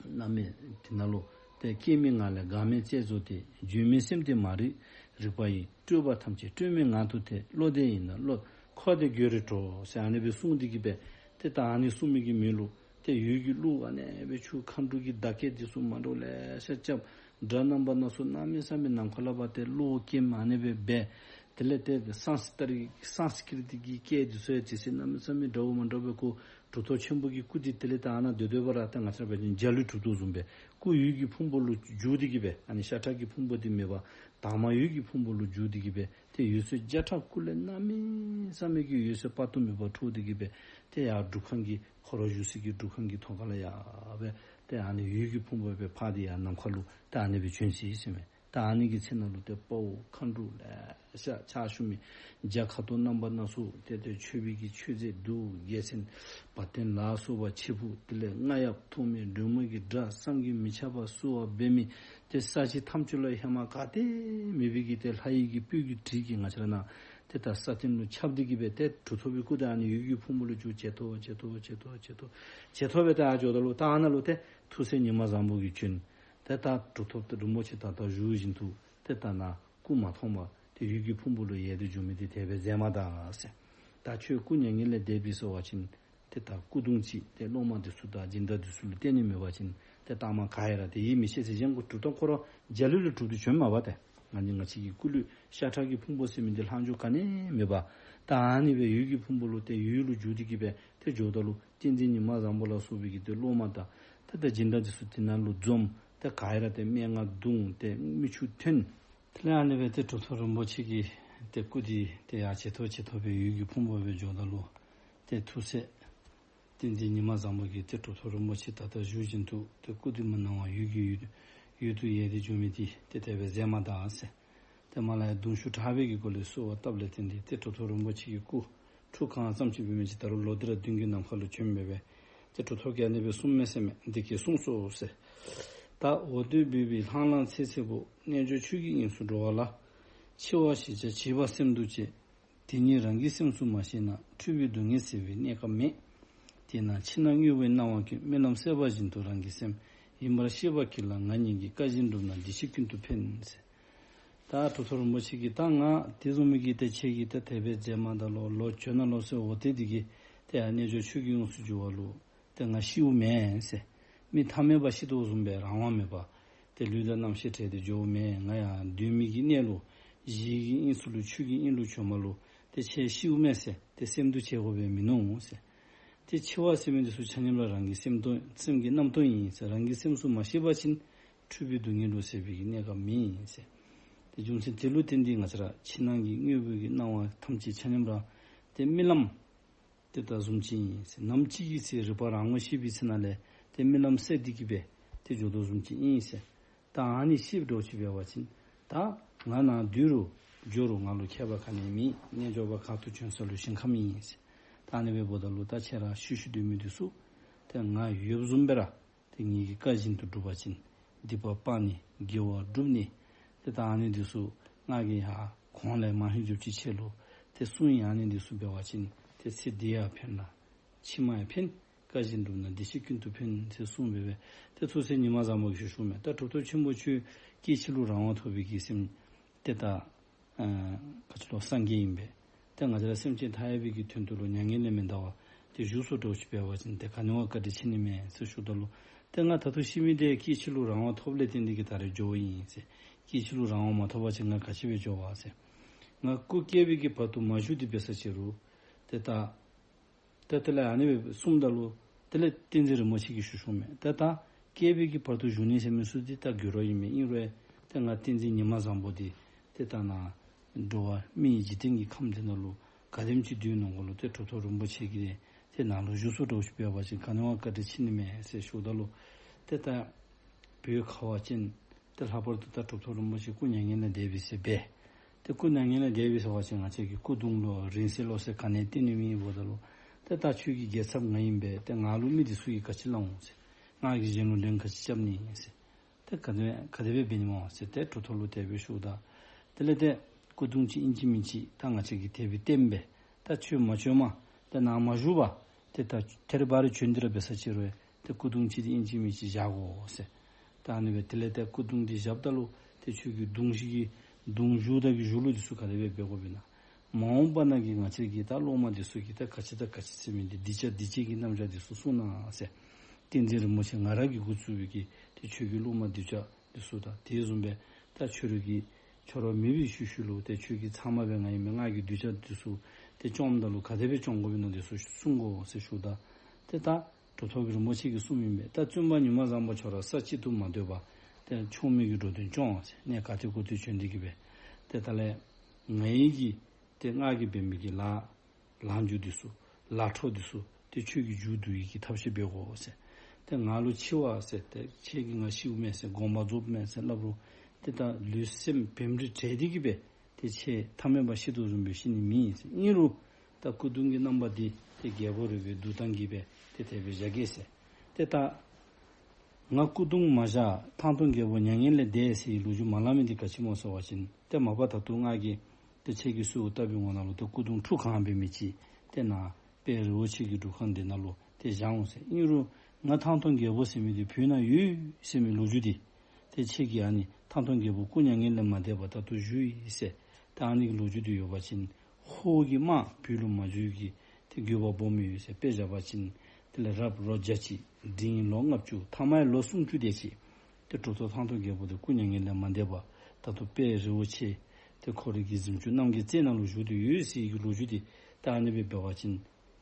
གནམ་མེད་དེ་ནང་ལུ་ཏེ་སྐྱེ་མེད་ངང་ལས་འགག་མེད་རྩལ་རྫོགས་ཏེ། བརྗོད་མེད་སེམས་དེ་མ་རིག་རིག་པ་ཡིས། སྤྲོས་པ་ཐམས་ཅད་སྤྲོས་མེད་ངང་དུ་ཐལ། བློ་འདས་ཡིན་ན་བློ་འཁོར་འདས་དགོད་རུང་གྲོལ་ཟེར་ཨ་ནི་སྦེ་གསུངས་ཏེ་གི་སྦེ་ཏེ་ད་ཨ་ནི་གསུངས་མི་གི་མོད་ལུ་ཏེ་ཡུལ་གྱི་གླུ་ཨ་ནི་སྦེ་ཆུ་མཁའ་འགྲོ་གི་བརྡ་སྐད་འདི་ཚུ་མ་འདྲཝ་ལེ་ཤ་རྐྱབ། སྒྲ་རྣམ་པ་སྣ་ཚོགས་གནམ་མེད་ས་མེད་ནམ་མཁའ་ལས་ཕར་ཏེ་གློག་སྐྱེམས་ཨ་ནི་སྦེ་འབད། དེ་ལས་ཏེ་སཾ་སྐྲྀཏ་སཾ་སྐྲྀ་ཏ་གི་སྐད་འདི་ཚུ་ཡང་ཇི་སྲིད་གནམ་མེད་ས་མེད་འདྲཝ་མ་འདྲཝ་སྦེ་ཁོ་གྲུབ་ཐོབ་ཆེན་པོ་གི་སྐུ་འདི་དེ་ལས་ད་ཨ་ནཱ་སྡོད་སྡོད་པ་ར་ད་ང་བཅས་ར་འབད་བ་ཅིན་འཇའ་ལུས་གྲུབ་ཐོབ་བཟུམ་སྦེ་སྐུ་ཡུལ་གྱི་ཕུང་པོ་ལུ་འགྱུར་ཏེ་གི་སྦེ་ཨ་ནི་ཤ་ཁྲག་གི་ཕུང་པོ་འདི་མེད་པར་དྭངས་མ་འོད་ཀྱི་ཕུང་པོ་ལུ་འགྱུར་ཏེ་གི་སྦེ་ཏེ་འོད་ཟེར་བརྒྱ་ཕྲག་སྐུ་ལས་གནམ་མེད་ས་མེད་ཀྱི་འོད་ཟེར་དཔག་ཏུ་མེད་པ་འཕྲོ་སྟེ་གི་སྦེ་ཏེ་ཡར་སྒྲུབ་ཁང་གི་ཁོ་ར་བཞུགས་ས་གི་སྒྲུབ་ཁང་གི་ཐོག་ཁ་ལས་ཡར་སྦེ་ཏེ་ཨ་ནི་འོད་ཀྱི་ཕུང་པོ་སྦེ་འཕགས་ཏེ་ཡར་ནམ་མཁའ་ལུ་ཏེ་ཨ་ནི་སྦེ་བྱོན་ཅི་ཟེར་མས། ད་ཨ་ནི་གི་ཚེ་ནང་ལུ་ཏེ་དཔའ་བོ་མཁའ་འགྲོ་ལེ་ཤ་ཕྱག་ཞུ་མི་རྒྱ་ཁ་དོག་རྣམ་པ་སྣ་ཚོགས་ཏེ་ཏེ་མཆོད་པའི་གི་མཆོད་རྫས་གདུགས་རྒྱལ་མཚན་བ་དན་ལ་སོགས་པ་ཕྱེ་ཕུད་དེ་ལས་རྔ་ཡབ་ཐོགས་མེད་སྒྲོལ་མ་གི་སྒྲ་བསམ་གྱིས་མི་ཁྱབ་པ་བསུ་བ་འབད་མི་ཏེ་ས་གཞི་ཐམས་ཅད་ལུ་ཧེ་མ་ག་ཏེ་མེད་པའི་གི་ཏེ་ལྷ་ཡི་གི་སྤོས་ཀྱི་དྲི་གིས་ང་བཅས་ར་ནཱ་ཏེ་ད་ས་སྟེང་ལུ་ཁྱབ་སྟེ་གི་སྦེ་ཏེ་གྲུབ་ཐོབ་པའི་སྐུ་དེ་ཨ་ནི་འོད་ཀྱི་ཕུང་པོ་ལུ་འགྱུར། ཇེ་མཐོ་ཇེ་མཐོ་ཇེ་མཐོ་ཇེ་མཐོ་ཇེ་མཐོ་སྦེ་ཏེ་ཨ་འགྱོཝ་ད་ལུ་ད་ཨ་ནཱ་ལུ་ཏེ་ཐུགས་སྲས་ཉི་མ་བཟང་པོ་གིས་བྱོན། ཏེ་ད་གྲུབ་ཐོབ་རིན་པོ་ཆེ་ད་ལྟོ་བཞུགས་བཞིན་དུ་ཏེ་ད་ནཱ་སྐུ་མ་མཐོང་བར་ཏེ་འོད་ཀྱི་ཕུང་པོ་ལུ་ཡལ་ཏེ་འགྱོ་མི་འདི་དེ་སྦེ་མཛད་མ་ད་ཟེར། ད་ཁྱོད་སྐུ་མྱ་ངན་ལས་འདས་པའི་ཟེར་བ་ཅིན་ཏེ་ད་སྐུ་གདུང་ཅིག་ཏེ་སློབ་མ་འདི་ཚུ་དང་སྦྱིན་བདག་འདི་ཚུ་ལུ་སྟོན་ནི་མེད་པ་ཅིན་ཏེ་ལྟག་མ་ག་ཡང་ར་ཏེ་ཡིད་མི་ཆེས་ཟེར། གཞན་གྱི་གྲུབ་ཐོབ་ཁོ་ར་འཇའ་ལུས་ལུ་གྲུབ་སྟེ་བྱོན་མ་པ་ཏེ་ང་ནི་ང་བཅས་ཀྱི་སྐུ་ལུས་ཤ་ཁྲག་གི་ཕུང་པོ་ཟེར་མི་འདི་ལྷག་འཕྲོ་ག་ནི་མེད་པ། ད་ཨ་ནི་སྦེ་འོད་ཀྱི་ཕུང་པོ་ལུ་ཏེ་འོད་ལུ་འགྱུར་ཏེ་གི་སྦེ་ཏེ་འགྱོཝ་ད་ལུ་བསྟན་འཛིན་ཉི་མ་བཟང་པོ་ལ་སོགས་པའི་གི་ཏེ་སློབ་མ་དང་ཏེ་ད་སྦྱིན་བདག་འདི་ཚུ་དེ་ནང་ལུ་འཛོམས། ཏེ་ག་ཡང་ར་ཏེ་སྨྲེ་སྔགས་བརྡུང་ཏེ་མིག་ཆུ་ཐོན། དེ་ལས་ཨ་ནི་སྦེ་ཏེ་གྲུབ་ཐོབ་རིན་པོ་ཆེ་གི་ཏེ་སྐུ་འདི་ཏེ་ཡར་ཇེ་མཐོ་ཇེ་མཐོ་སྦེ་འོད་ཀྱི་ཕུང་པོ་སྦེ་འགྱོཝ་ད་ལུ་ཏེ་ཐུགས་སྲས་བསྟན་འཛིན་ཉི་མ་བཟང་པོ་གིས་ཏེ་གྲུབ་ཐོབ་རིན་པོ་ཆེ་ད་ལྟོ་བཞུགས་བཞིན་དུ་ཏེ་སྐུ་འདི་མ་སྣང་བར་འོད་ཀྱི་འོད་འོད་དུ་ཡལ་ཏེ་འགྱོ་མི་འདི་ཏེ་དེ་སྦེ་མཛད་མ་ད་ཟེར། ཏེ་མར་ལས་ཡར་གདུང་ཤུགས་དྲག་པའི་གི་སྒོ་ལས་བསུ་བ་བཏབ་ལས་བརྟེན་ཏེ་ཏེ་གྲུབ་ཐོབ་རིན་པོ་ཆེ་གི་སྐུ་ཁྲུ་གང་ཙམ་ཅིག་འབད་མི་ཅིག་ད་རུང་ལོག་སྟེ་ར་མདུན་གྱི་ནམ་མཁའ་ལུ་བྱོན་སྦེ་སྦེ་ཏེ་གྲུབ་ཐོབ་ཀྱིས་ཨ་ནི་སྦེ་གསུངས་མས་ཟེར་མས། འདི་སྐད་གསུངས་སོ་ཟེར། ད་འོ་དོད་འབོད་པའི་ལྷང་ལྷང་ཚེར་ཚེར་པོ། རྣལ་འབྱོར་ཆོས་ཀྱི་དབྱིངས་སུ་འགྲོ་བ་ལ། འཆི་བ་ཞེས་བྱ་བྱིས་པ་སེམས་སྡུག་བྱེད། དེ་ཉིད་རང་གི་སེམས་སུ་མ་ཤེས་ན། འཁྲུལ་པའི་སྡུག་བསྔལ་སེལ་བའི་གནས་སྐབས་མེད། དེས་ན་ཕྱི་ནང་དངོས་པོའི་སྣང་བ་ཀུན། རྨི་ལམ་གསལ་བ་བཞིན་དུ་རང་གི་སེམས། ཡིན་པར་ཤེས་པ་གྱིས་ལ་ང་ཉིད་ཀྱི། བཀའ་བཞིན་བསྒྲུབས་ན་འདི་ཕྱི་ཀུན་ཏུ་ཕན་ཟེར། ད་གྲུབ་ཐོབ་རིན་པོ་ཆེ་གིས་ད་ང་དེ་བཟུམ་མའི་གི་ཏེ་ཁྱེད་ཀྱིས་ཏེ་དེ་སྦེ་མཛད་མ་ད་ལོ་ལོ་བྱོན་ན་ལོ་ཟེར་འོ་ཏེ་འདི་གིས་ཏེ་ཡ་རྣལ་འབྱོར་ཆོས་ཀྱི་དབྱིངས་སུ་འགྱུར་བ་ལུ་ཏེ་ང་ཤིཝ་མེན་ཟེར། མི་ཐ་མལ་པ་ཤི་དོ་བཟུམ་སྦེ་རང་དབང་མེད་པ་ཏེ་ལུས་དང་རྣམ་ཤེས་བྲལ་ཏེ་འགྱོཝ་མེན། ང་ཡང་གདོད་མའི་གི་གནས་ལུ་གཞི་གི་དབྱིངས་སུ་ལུ་ཆོས་ཀྱི་དབྱིངས་ལུ་བྱོན་པ་ལུ་ཏེ་ཁྱེད་ཤིཝ་མེན་ཟེར། ཏེ་སེམས་སྡུག་བྱེད་དགོ་པའི་མིན་ནུག་ཟེར། ཏེ་འཆི་བ་ཟེར་མི་འདི་ཚུ་ཆ་མཉམ་ར་རང་གི་སེམས་དོན་སེམས་ཀྱི་རྣམ་རྟོག་ཨིན་ཟེར། རང་གི་སེམས་སུ་མ་ཤེས་པ་ཅིན་འཁྲུལ་པའི་སྡུག་བསྔལ་ལུ་སེལ་བའི་གི་གནས་སྐབས་མེད་ཟེར། ཏེ་རྒྱུ་མཚན་དེ་ལུ་བརྟེན་ཏེ་ང་བཅས་ར་ཕྱི་ནང་གི་དངོས་པོའི་གི་སྣང་བ་ཐམས་ཅད་ཆ་མཉམ་ར་ཏེ་རྨི་ལམ་དེ་དང་བཟུམ་ཅིག་ཨིན་ཟེར། ནམ་ཅིག་གི་ཚེ་རིག་པ་རང་ངོ་ཤེས་པའི་ཚེ་ན་ལས་ཏེ་རྨི་ལམ་གསལ་ཏེ་གི་སྦེ་ཏེ་འགྱོ་དོ་བཟུམ་ཅིག་ཨིན་ཟེར། ད་ཨ་ནི་ཤེསཔ་འདྲཝ་ཅིག་འབད་བ་ཅིན་ད་ང་ནཱ་འདུག་རུང་འགྱོ་རུང་ང་ལུ་ཁྱད་པར་ག་ནི་མེད། རྣལ་འབྱོར་པ་གང་དུ་བྱོན་ས་ལུ་ཞིང་ཁམས་ཨིན་ཟེར། ད་ཨ་ནི་སྦེ་འབདཝ་ད་ལུ་ད་ཁྱེད་ར་ཤི་ཤི་སྡོད་མི་འདི་ཚུ་ཏེ་ང་ཡོདཔ་བཟུམ་སྦེ་ར་ཏེ་ངེ་གི་བཀའ་བཞིན་དུ་སྒྲུབ་པ་ཅིན་སྡིག་པ་སྤང་ནི་དགེ་བ་སྒྲུབ་ནི་ཏེ་ད་ཨ་ནི་འདི་ཚུ་ང་གིས་ཡང་གོང་ལས་མ་ཧིང་བཅུ་གཅིག་ཁྱེད་ལུ་ཏེ་གསུངས་ཡི། ཨ་ནི་འདི་ཚུ་འབད་བ་ཅིན་ཏེ་ཚེ་འདི་ཡང་ཕན་ལ་ཕྱི་མ་ཡང་ཕན། བཀའ་བཞིན་སྒྲུབ་ན་འདི་ཕྱི་ཀུན་ཏུ་ཕན་ཟེར་གསུངས་པའི་སྦེ་ཏེ་ཐུགས་སྲས་ཉི་མ་བཟང་པོ་གིས་ཞུ་ཞུཝ་མས། ད་གྲུབ་ཐོབ་ཆེན་པོ་ཁྱོད་སྐྱེ་འཆི་ལུ་རང་དབང་ཐོབ་པའི་གི་སེམས་ཏེ་ད་ཨ་ག་ཅི་ལོ་སངས་རྒྱས་ཨིན་པས། ཏེ་ང་བཅས་ར་སེམས་ཅན་མཐའ་ཡས་པའི་གི་དོན་དུ་ལུ་མྱ་ངན་ལས་མི་འདའ་བར་ཏེ་བཞུགས་སུ་འགྲོ་ཅིག་འབད་བ་ཅིན་ཏེ་ག་ནི་བ་བཀའ་དྲིན་ཆེ་ནི་མས་ཟེར་ཞུཝ་ད་ལུ་ཏེ་ང་ད་ལྟོ་ཤི་མི་འདི་སྐྱེ་འཆི་ལུ་རང་དབང་ཐོབ་ལས་བརྟེན་ཏེ་གི་ད་རེས་འགྱོཝ་ཨིན་ཟེར། སྐྱེ་འཆི་ལུ་རང་དབང་མ་ཐོབ་པ་ཅིན་ང་ག་ཅི་སྦེ་འགྱོ་བ་ཟེར། ང་སྐུ་སྐྱེ་བའི་གི་བར་དུ་མ་བཞུགས་ཏེ་འབད་ས་ཅིག་རུང་ཏེ་ད་ཏེ་དེ་ལས་ཨ་ནི་སྦེ་གསུངམ་ད་ལུ་དེ་ལས་བསྟན་འཛིན་རིན་པོ་ཆེ་གིས་ཞུ་ཞུཝ་མས། ཏེ་ད་སྐྱེ་བའི་གི་བར་དུ་བཞུགས་ནི་ཟེར་མི་ཚུ་འདི་ད་འགྱུར་བ་ཨིན་མས། ཨིན་རུང་ཏེ་ང་བསྟན་འཛིན་ཉི་མ་བཟང་པོ་འདི་ཏེ་ད་ནཱ་འགྲོ་བ་མིའི་འཇིག་རྟེན་གྱི་ཁམས་འདི་ནང་ལུ་ག་དེམ་ཅིག་སྡོད་ནུག་གོ་ལོ། ཏེ་གྲུབ་ཐོབ་རིན་པོ་ཆེ་གི་ཏེ་ནཱ་ལུ་བཞུགས་སུ་འགྲོ་ཅིག་འབད་བ་ཅིན་ག་ནི་བ་བཀའ་དྲིན་ཆེ་ནི་མས་ཟེར་ཞུཝ་ད་ལུ་ཏེ་ད་བོད་ཁ་བ་ཅན་ཏེ་ལྷག་པར་དུ་ད་གྲུབ་ཐོབ་རིན་པོ་ཆེ་སྐུ་མྱ་ངན་ལས་འདས་པས་ཟེར་སྦེ་ཏེ་སྐུ་མྱ་ངན་ལས་འདས་པས་ཟེར་བ་ཅིན་ང་བཅས་ཀྱི་སྐུ་གདུང་ལུ་རིང་བསྲེལ་ལོག་བསྲེལ་ག་ནི་བཏིང་ནི་མེད་འབདཝ་ད་ལུ་ཏེ་ད་ཁྱོད་ཀྱི་རྒྱལ་ཚབ་ང་ཨིན་པས། ཏེ་ང་ལུ་མི་འདི་ཚུ་གིས་ག་ཅི་སླབ་འོང་ཟེར། ང་གིས་གཞན་ལུ་ལན་ག་ཅི་རྐྱབ་ནི་ཨིན་ཟེར། ཏེ་ག་དེ་ག་དེ་སྦེ་འབད་ནི་སྨོ་ཟེར་ཏེ་གྲུབ་ཐོབ་ལུ་དེ་སྦེ་ཞུཝ་ད་དེ་ལས་ཏེ་སྐུ་གདུང་ཅིག་ཨིན་ཅི་མིན་ཅི་ད་ང་བཅས་ཀྱིས་དེ་སྦེ་བསྟེན་པས། ད་ཁྱོད་མ་བྱོནམ་ཏེ་ནཱ་མ་བཞུགས་པར་ཏེ་ད་ཐད་རི་བ་རི་བྱོན་ཏེ་ར་འབད་ས་ཅིག་རུང་ཏེ་སྐུ་གདུང་ཅིག་འདི་ཨིན་ཅི་མིན་ཅི་བཞག་དགོ་ཟེར། ད་ཨ་ནི་སྦེ་དེ་ལས་ཏེ་སྐུ་གདུང་འདི་བཞགཔ་ད་ལུ་ཏེ་ཁྱོད་ཀྱི་གདུང་ཞིག་གི་གདུང་བཞུགས་དང་གི་བཞུགས་ལུགས་འདི་ཚུ་ག་དེ་སྦེ་འབད་དགོཔ་ཨིན་ན། མ་འོངས་པ་ནང་གི་ང་བཅས་ཀྱི་ད་སློབ་མ་འདི་ཚུ་གིས་ད་ག་ཅི་དང་ག་ཅི་ཟེར་མི་འདི་གདུལ་བྱ་གདུལ་བྱའི་གི་རྣམ་གཞག་འདི་ཚུ་གསུང་གནང་ཟེར། བསྟན་འཛིན་རིན་པོ་ཆེ་ང་ར་གིས་འགོ་བཙུགས་པའི་གི་ཏེ་ཁྱོད་ཀྱི་སློབ་མ་གདུལ་བྱ་འདི་ཚུ་དང་དེ་བཟུམ་སྦེ་ད་ཁྱོད་ར་གི་ཁྱོད་ར་མེད་པའི་ཤུལ་ཤུལ་ལུ་ཏེ་ཁྱོད་ཀྱི་ཚབ་མ་སྦེ་ང་ཨིན་མས། ང་གིས་གདུལ་བྱ་འདི་ཚུ་ཏེ་སྐྱོངམ་ད་ལུ་ག་དེ་སྦེ་སྐྱོང་དགོཔ་ཨིན་ན་འདི་ཚུ་གསུང་དགོ་ཟེར་ཞུཝ་ད་ཏེ་ད་གྲུབ་ཐོབ་རིན་པོ་ཆེ་གིས་གསུངམ་ཨིན་པས། ད་བཙུན་པ་ཉི་མ་བཟང་པོ་ཁྱོད་ར་ས་གཅིག་ཏུ་མ་སྡོད་པར་ཏེ་ཕྱོགས་མེད་ཀྱི་འགྲོ་དོན་སྐྱོང་ཟེར། གནས་ག་ཏེ་གུ་ཏེ་བྱོན་ཏེ་གི་སྦེ་ཏེ་ད་ལས་ངེ་གི་ཏེ་ང་གིས་འབད་མི་གི་ལཱ་ལཱ་མཇུག་འདི་ཚུ་ལཱ་འཕྲོ་འདི་ཚུ་ཏེ་ཁྱོད་ཀྱིས་མཇུག་བསྡུ་ནི་གི་ཐབས་ཤེས་འབད་དགོ་ཟེར། ཏེ་ང་ལུ་འཆི་བ་ཟེར་ཏེ་ཁྱེད་ཀྱིས་ང་ཤིཝ་མས་ཟེར་དགོངས་པ་རྫོགསཔ་མས་ཟེར་སླབ་རུང་ཏེ་ད་ལུས་སེམས་བེམ་རིག་བྲལ་ཏེ་གི་སྦེ་ཏེ་ཁྱེད་ཐ་མལ་པ་ཤི་དོ་བཟུམ་སྦེ་ཤི་ནི་མེད་ཟེར། ཨིན་རུང་ད་སྐུ་གདུང་གི་རྣམ་པ་འདི་ཏེ་རྒྱལ་པོ་རས་པའི་འདུག་སྟངས་ཀྱིས་སྦེ་ཏེ་དེ་སྦེ་བཞག་གེ་ཟེར། ཏེ་ད་ང་སྐུ་གདུང་མ་བཞག་ཐང་སྟོང་རྒྱལ་པོ་མྱ་ངན་ལས་འདས་ཟེར་བའི་ལོ་རྒྱུས་མ་སླབ་མི་འདི་ག་ཅི་སྨོ་ཟེར་བ་ཅིན་ཏེ་མ་པ་ད་ལྟོ་ང་གིས་ཏེ་ཁྱེད་ཀྱིས་གསོལཝ་བཏབ་པའི་ངོ་ནང་ལུ་ཏེ་སྐུ་གདུང་ཁྲུ་གང་འབད་མི་ཅིག་ཏེ་ནཱ་དཔལ་རི་བོ་ཆེ་གི་སྒྲུབ་ཁང་འདི་ནང་ལུ་ཏེ་བཞག་འོང་ཟེར། ཨིན་རུང་ང་ཐང་སྟོང་རྒྱལ་པོ་ཟེར་མི་འདི་བོད་ནང་ཡོད་ཟེར་མི་ལོ་རྒྱུས་འདི་ཏེ་ཁྱེད་ཀྱིས་ཨ་ནི་ཐང་སྟོང་རྒྱལ་པོ་སྐུ་མྱ་ངན་ལས་མ་འདས་པར་ད་ལྟོ་བཞུགས་ཡི་ཟེར་ད་ཨ་ནི་གི་ལོ་རྒྱུས་འདི་ཡོད་པ་ཅིན་ཧོར་གྱི་དམག་བོད་ལུ་མ་འཛུལ་གྱི་ཏེ་དགོས་པ་སྦོམ་ཡོད་ཟེར། དཔེ་བཞག་པ་ཅིན་དེ་ལས་རབ་ལོ་བརྒྱ་གཅིག་འབྲིང་ལོ་ལྔ་བཅུ་ཐ་མ་ཡང་ལོ་སུམ་ཅུ་དེ་ཅིག་ཏེ་གྲུབ་ཐོབ་ཐང་སྟོང་རྒྱལ་པོ་འདི་སྐུ་མྱ་ངན་ལས་མ་འདས་པར་ད་ལྟོ་དཔལ་རི་བོ་ཆེ་ཏེ་ཁོ་རའི་གི་གཟིམ་ཅུང་རྣམ་རྒྱལ་རྩེ་ནང་ལུ་བཞུགས་ཏེ་ཡོད་ཟེར་གྱི་ལོ་རྒྱུས་འདི་ད་ཨ་ནི་སྦེ་འབད་བ་ཅིན་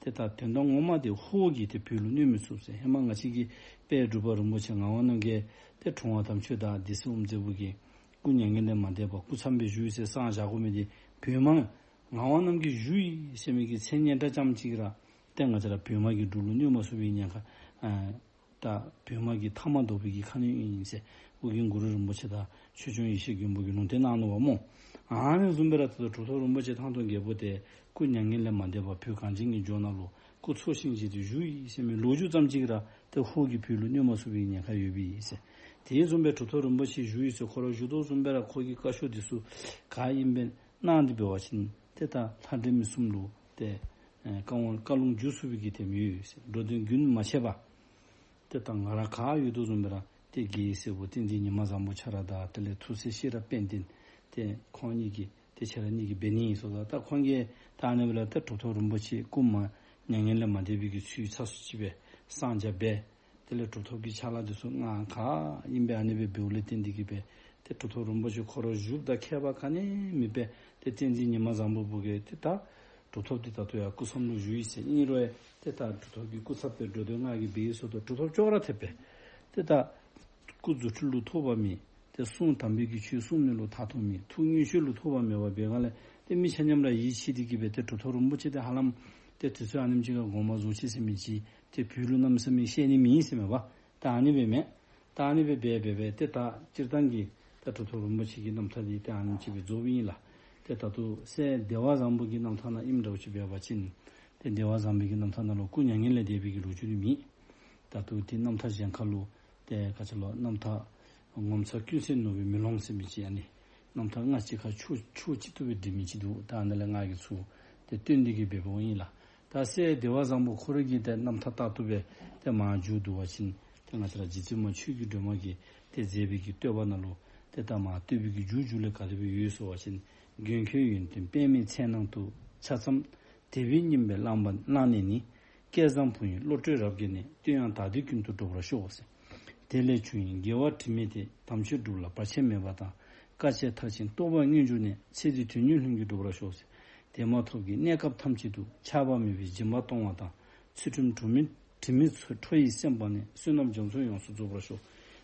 ཏེ་ད་དོན་དག་ངོ་མ་འདི་ཧོར་གྱིས་ཏེ་བོད་ལུ་གནོད་མི་ཚུགས་ཟེར། ཧེ་མ་ང་བཅས་ཀྱི་དཔལ་འབྲུག་པ་རིན་པོ་ཆེ་ངག་དབང་རྣམ་རྒྱལ་ཏེ་དྲུང་པ་དམ་ཆོས་དང་སྡེ་སྲིད་དབུ་མཛད་པོ་གིས་སྐུ་མྱ་ངན་ལས་མ་འདས་པར་སྐུ་མཚམས་སྦེ་བཞུགས་ཟེར་གསང་བཞག་དགོ་མི་འདི་བོད་དམག་ངག་དབང་རྣམ་རྒྱལ་བཞུགས་ཡི་ཟེར་མི་གི་མཚན་སྙན་གྲགས་ཙམ་ཅིག་ར་ཏེ་ང་བཅས་ར་བོད་དམག་གིས་འབྲུག་ལུ་གནོད་མ་ཚུགས་པའི་ཉེན་ཁ་ཨ་ད་བོད་དམག་གི་མཐའ་མ་བཟློག་པའི་གི་ཁ་གནོན་ཨིན་ཟེར་ཨོ་རྒྱན་གུ་རུ་རིན་པོ་ཆེ་དང་ཆོས་སྐྱོང་ཡེ་ཤེས་མགོན་པོ་གིས་ལུང་བསྟན་གནང་ནུག་པ་སྨོ། ཨ་ནི་བཟུམ་སྦེ་ར་ད་ལྟོ་གྲུབ་ཐོབ་རིན་པོ་ཆེ་ཐང་སྟོང་རྒྱལ་པོ་འདི་སྐུ་མྱ་ངན་ལས་མ་འདས་པར་བོད་གངས་ཅན་གྱི་ལྗོངས་ནང་ལུ་སྐུ་འཚོ་ཞིང་གཞེས་ཏེ་བཞུགས་ཡི་ཟེར་མི་ལོ་རྒྱུས་ཙམ་ཅིག་ར་ཏེ་ཧོར་གྱིས་བོད་ལུ་གནོད་མ་ཚུགས་པའི་ཉེན་ཁ་ཡོདཔ་ཨིན་ཟེར། དེ་བཟུམ་སྦེ་གྲུབ་ཐོབ་རིན་པོ་ཆེ་བཞུགས་ཡི་ཟེར་ཁོ་ར་བཞུགས་དོ་བཟུམ་སྦེ་ར་ཁོ་གི་བཀའ་ཤོག་འདི་ཚུ་ག་ཨིན་པས་གནང་སྟེ་འབད་བ་ཅིན་ཏེ་ ཏེ་ད་ལྷ་འདྲེ་མི་གསུམ་ལུ་ཏེ་ཨེ་བཀའ་དབང་བཀའ་ལུང་བསྒྱུར་ཚུགས་པའི་གི་དེམ་ཡོད་ཟེར། འགྲོ་དོན་རྒྱུན་མ་ཆད་པར་ཏེ་ད་ང་ར་ག་ཡོད་དོ་བཟུམ་སྦེ་ར་ཏེ་རྒྱལ་བའི་སྲས་པོ་བསྟན་འཛིན་ཉི་མ་བཟང་པོ་ཁྱོད་ར་དང་དེ་ལས་ཐུགས་སྲས་ཤེས་རབ་དཔལ་ལྡན་ཏེ་ཁོང་གཉིས་ཀྱིས་ཏེ་ཁྱོད་ར་གཉིས་ཀྱིས་འབད་ནི་ཨིན་ཟེརཝ་ད་ད་ཁོང་གིས་ད་ཨ་ནི་སྦེ་ལགས། ད་གྲུབ་ཐོབ་རིན་པོ་ཆེ་སྐུ་མ་མྱ་ངན་ལས་མ་འདས་པའི་གི་ཚུལ་ཚ་སུ་ཅིག་སྦེ་གསང་རྒྱ་འབད། དེ་ལས་གྲུབ་ཐོབ་ཀྱི་ཕྱག་ལཱ་འདི་ཚུ་ང་ག་ཨིན་པས། ཨ་ནི་སྦེ་འབདཝ་ལས་བརྟེན་ཏེ་གིས་སྦེ་ཏེ་གྲུབ་ཐོབ་རིན་པོ་ཆེ་ཁོ་ར་བཞུགསཔ་དང་ཁྱད་པར་ག་ནི་མེད་པས། ཏེ་བསྟན་འཛིན་ཉི་མ་བཟང་པོ་བུ་གིས་ཏེ་ད་གྲུབ་ཐོབ་འདི་ད་ལྟོ་ཡང་སྐུ་མཚམས་ལུ་བཞུགས་ཡི་ཟེར། ཨིན་རུང་ཡང་ཏེ་ད་གྲུབ་ཐོབ་ཀྱི་སྐུ་ཚབ་སྦེ་འགྲོ་དོན་ང་གིས་འབད་ཡི་ཟེརཝ་ད་གྲུབ་ཐོབ་ཅོག་ར་འཐདཔ་སྦེ་ཏེ་ད་སྐུ་རྫུ་འཕྲུལ་ལུ་ཐོགས་པ་མེད། ཏེ་གསུང་དམ་པའི་གི་ཆོས་གསུང་མི་ལུ་ཐག་ཐོགས་མེད། ཐུགས་མངོན་ཤེས་ལུ་ཐོགས་པ་མེད་པར་འབད་བའི་སྒང་ལས་ཏེ་མི་ཆ་མཉམ་ར་ཡིད་ཆེས་ཏེ་གིས་སྦེ་ཏེ་གྲུབ་ཐོབ་རིན་པོ་ཆེ་འདི་ཧ་ལམ་ཏེ་དུས་ཚོད་ཨ་ནེམ་ཅིག་ཁར་དགོངསམ་རྫོགས་ཅི་ཟེར་མི་ཅིག་ཏེ་བོད་ལུ་གནམ་མེད་ས་མེད་བཤད་ནི་མེད་ཟེར་མས་པ། ད་ཨ་ནི་སྦེ་མས། ད་ཨ་ནི་སྦེ་འབད་འབད་འབད་ཏེ་ད་སྤྱིར་བཏང་གི་ད་གྲུབ་ཐོབ་རིན་པོ་ཆེ་གི་རྣམ་ཐར་འདི་ཏེ་ཨ་ནེམ་ཅིག་སྦེ་རྫོགསཔ་ཨིན་ལགས། ཏེ་ད་ལྟོ་སྲས་བདེ་བ་བཟང་པོ་གི་རྣམ་ཐར་ནང་ཨིནམ་འདྲཝ་ཅིག་འབད་བ་ཅིན་ཏེ་བདེ་བ་བཟང་པོ་གི་རྣམ་ཐར་ནང་ལུ་སྐུ་མྱ་ངན་ལས་འདས་པའི་གི་ལོ་རྒྱུས་ནི་མེད། ད་ལྟོ་ཏེ་རྣམ་ཐར་གཞན་ཁ་ལུ་ཏེ་ག་ཅི་ལོ་རྣམ་ཐར་ངོ་མཚར་ཀུན་གསལ་ནོར་བུའི་མེ་ལོང་ཟེར་མི་ཅིག་ཨ་ནི་རྣམ་ཐར་ལྔ་གཅིག་ཁར་ཕྱོགས་ཕྱོགས་གཅིག་ཏུ་སྦེ་འབྲི་མི་ཅིག་འདུག། ད་ཨ་ནཱ་ལས་ང་གིས་ཚུར་ཏེ་བཏོན་ཏེ་གིས་སྦེ་འབདཝ་ཨིན་ལགས། ད་སྲས་བདེ་བ་བཟང་པོ་ཁོ་ར་གིས་ཏེ་རྣམ་ཐར་ལྟར་དུ་སྦེ་ཏེ་མར་མཇུག་བསྡུ་བ་ཅིན་ཏེ་ང་བཅས་ར་རྗེ་བཙུན་མ་ཆོས་ཀྱི་སྒྲོན་མ་གིས་ཏེ་མཛད་པའི་གི་བསྟོད་པ་ནང་ལུ་ཏེ་ད་མར་བསྟོད་པའི་གི་མཇུག་མཇུག་ལས་ག་དེ་སྦེ་ཡོད་ཟེར་བ་ཅིན། མགོན་ཁྱོད་ཡོན་ཏན་པདྨའི་ཚལ་ནང་དུ། ཆ་ཙམ་དད་པས་སྙེམས་པའི་བླ་མ་བླངས་ནས་ནི། སྐལ་བཟང་བུ་ཡིས་བློ་གྲོས་རབ་རྒྱས་ནས། བསྟོད་དབྱངས་དག་ལྡན་ཀུན་ཏུ་འགྲུབ་པར་ཤོག་ཟེར། དེ་ལས་ཆུ་ཡི་རྒྱལ་བ་དྲི་མེད་དེ། དམ་ཆོས་སྒྲུབ་ལ་བར་ཆད་མེད་པ་དང་། དཀའ་སྤྱད་མཐར་ཕྱིན་རྟོགས་པ་མངོན་གྱུར་ནས། ཚེ་འདི་དུས་ཉིད་ལྷུན་གྱིས་འགྲུབ་པར་ཤོག་ཟེར། དེ་མ་ཐོབ་ཀྱི་གནས་སྐབས་ཐམས་ཅད་དུ། ཆགས་པ་མེད་པའི་སྦྱིན་པ་གཏོང་བ་དང་། ཚུལ་ཁྲིམས་དྲི་མེད་དྲི་མེད་ཁྲོ་ཡི་སེམས་དཔའ་ནི། བསོད་ནམས་རྒྱ་མཚོ་ཡོངས་སུ་རྫོགས་པར་ཤོག།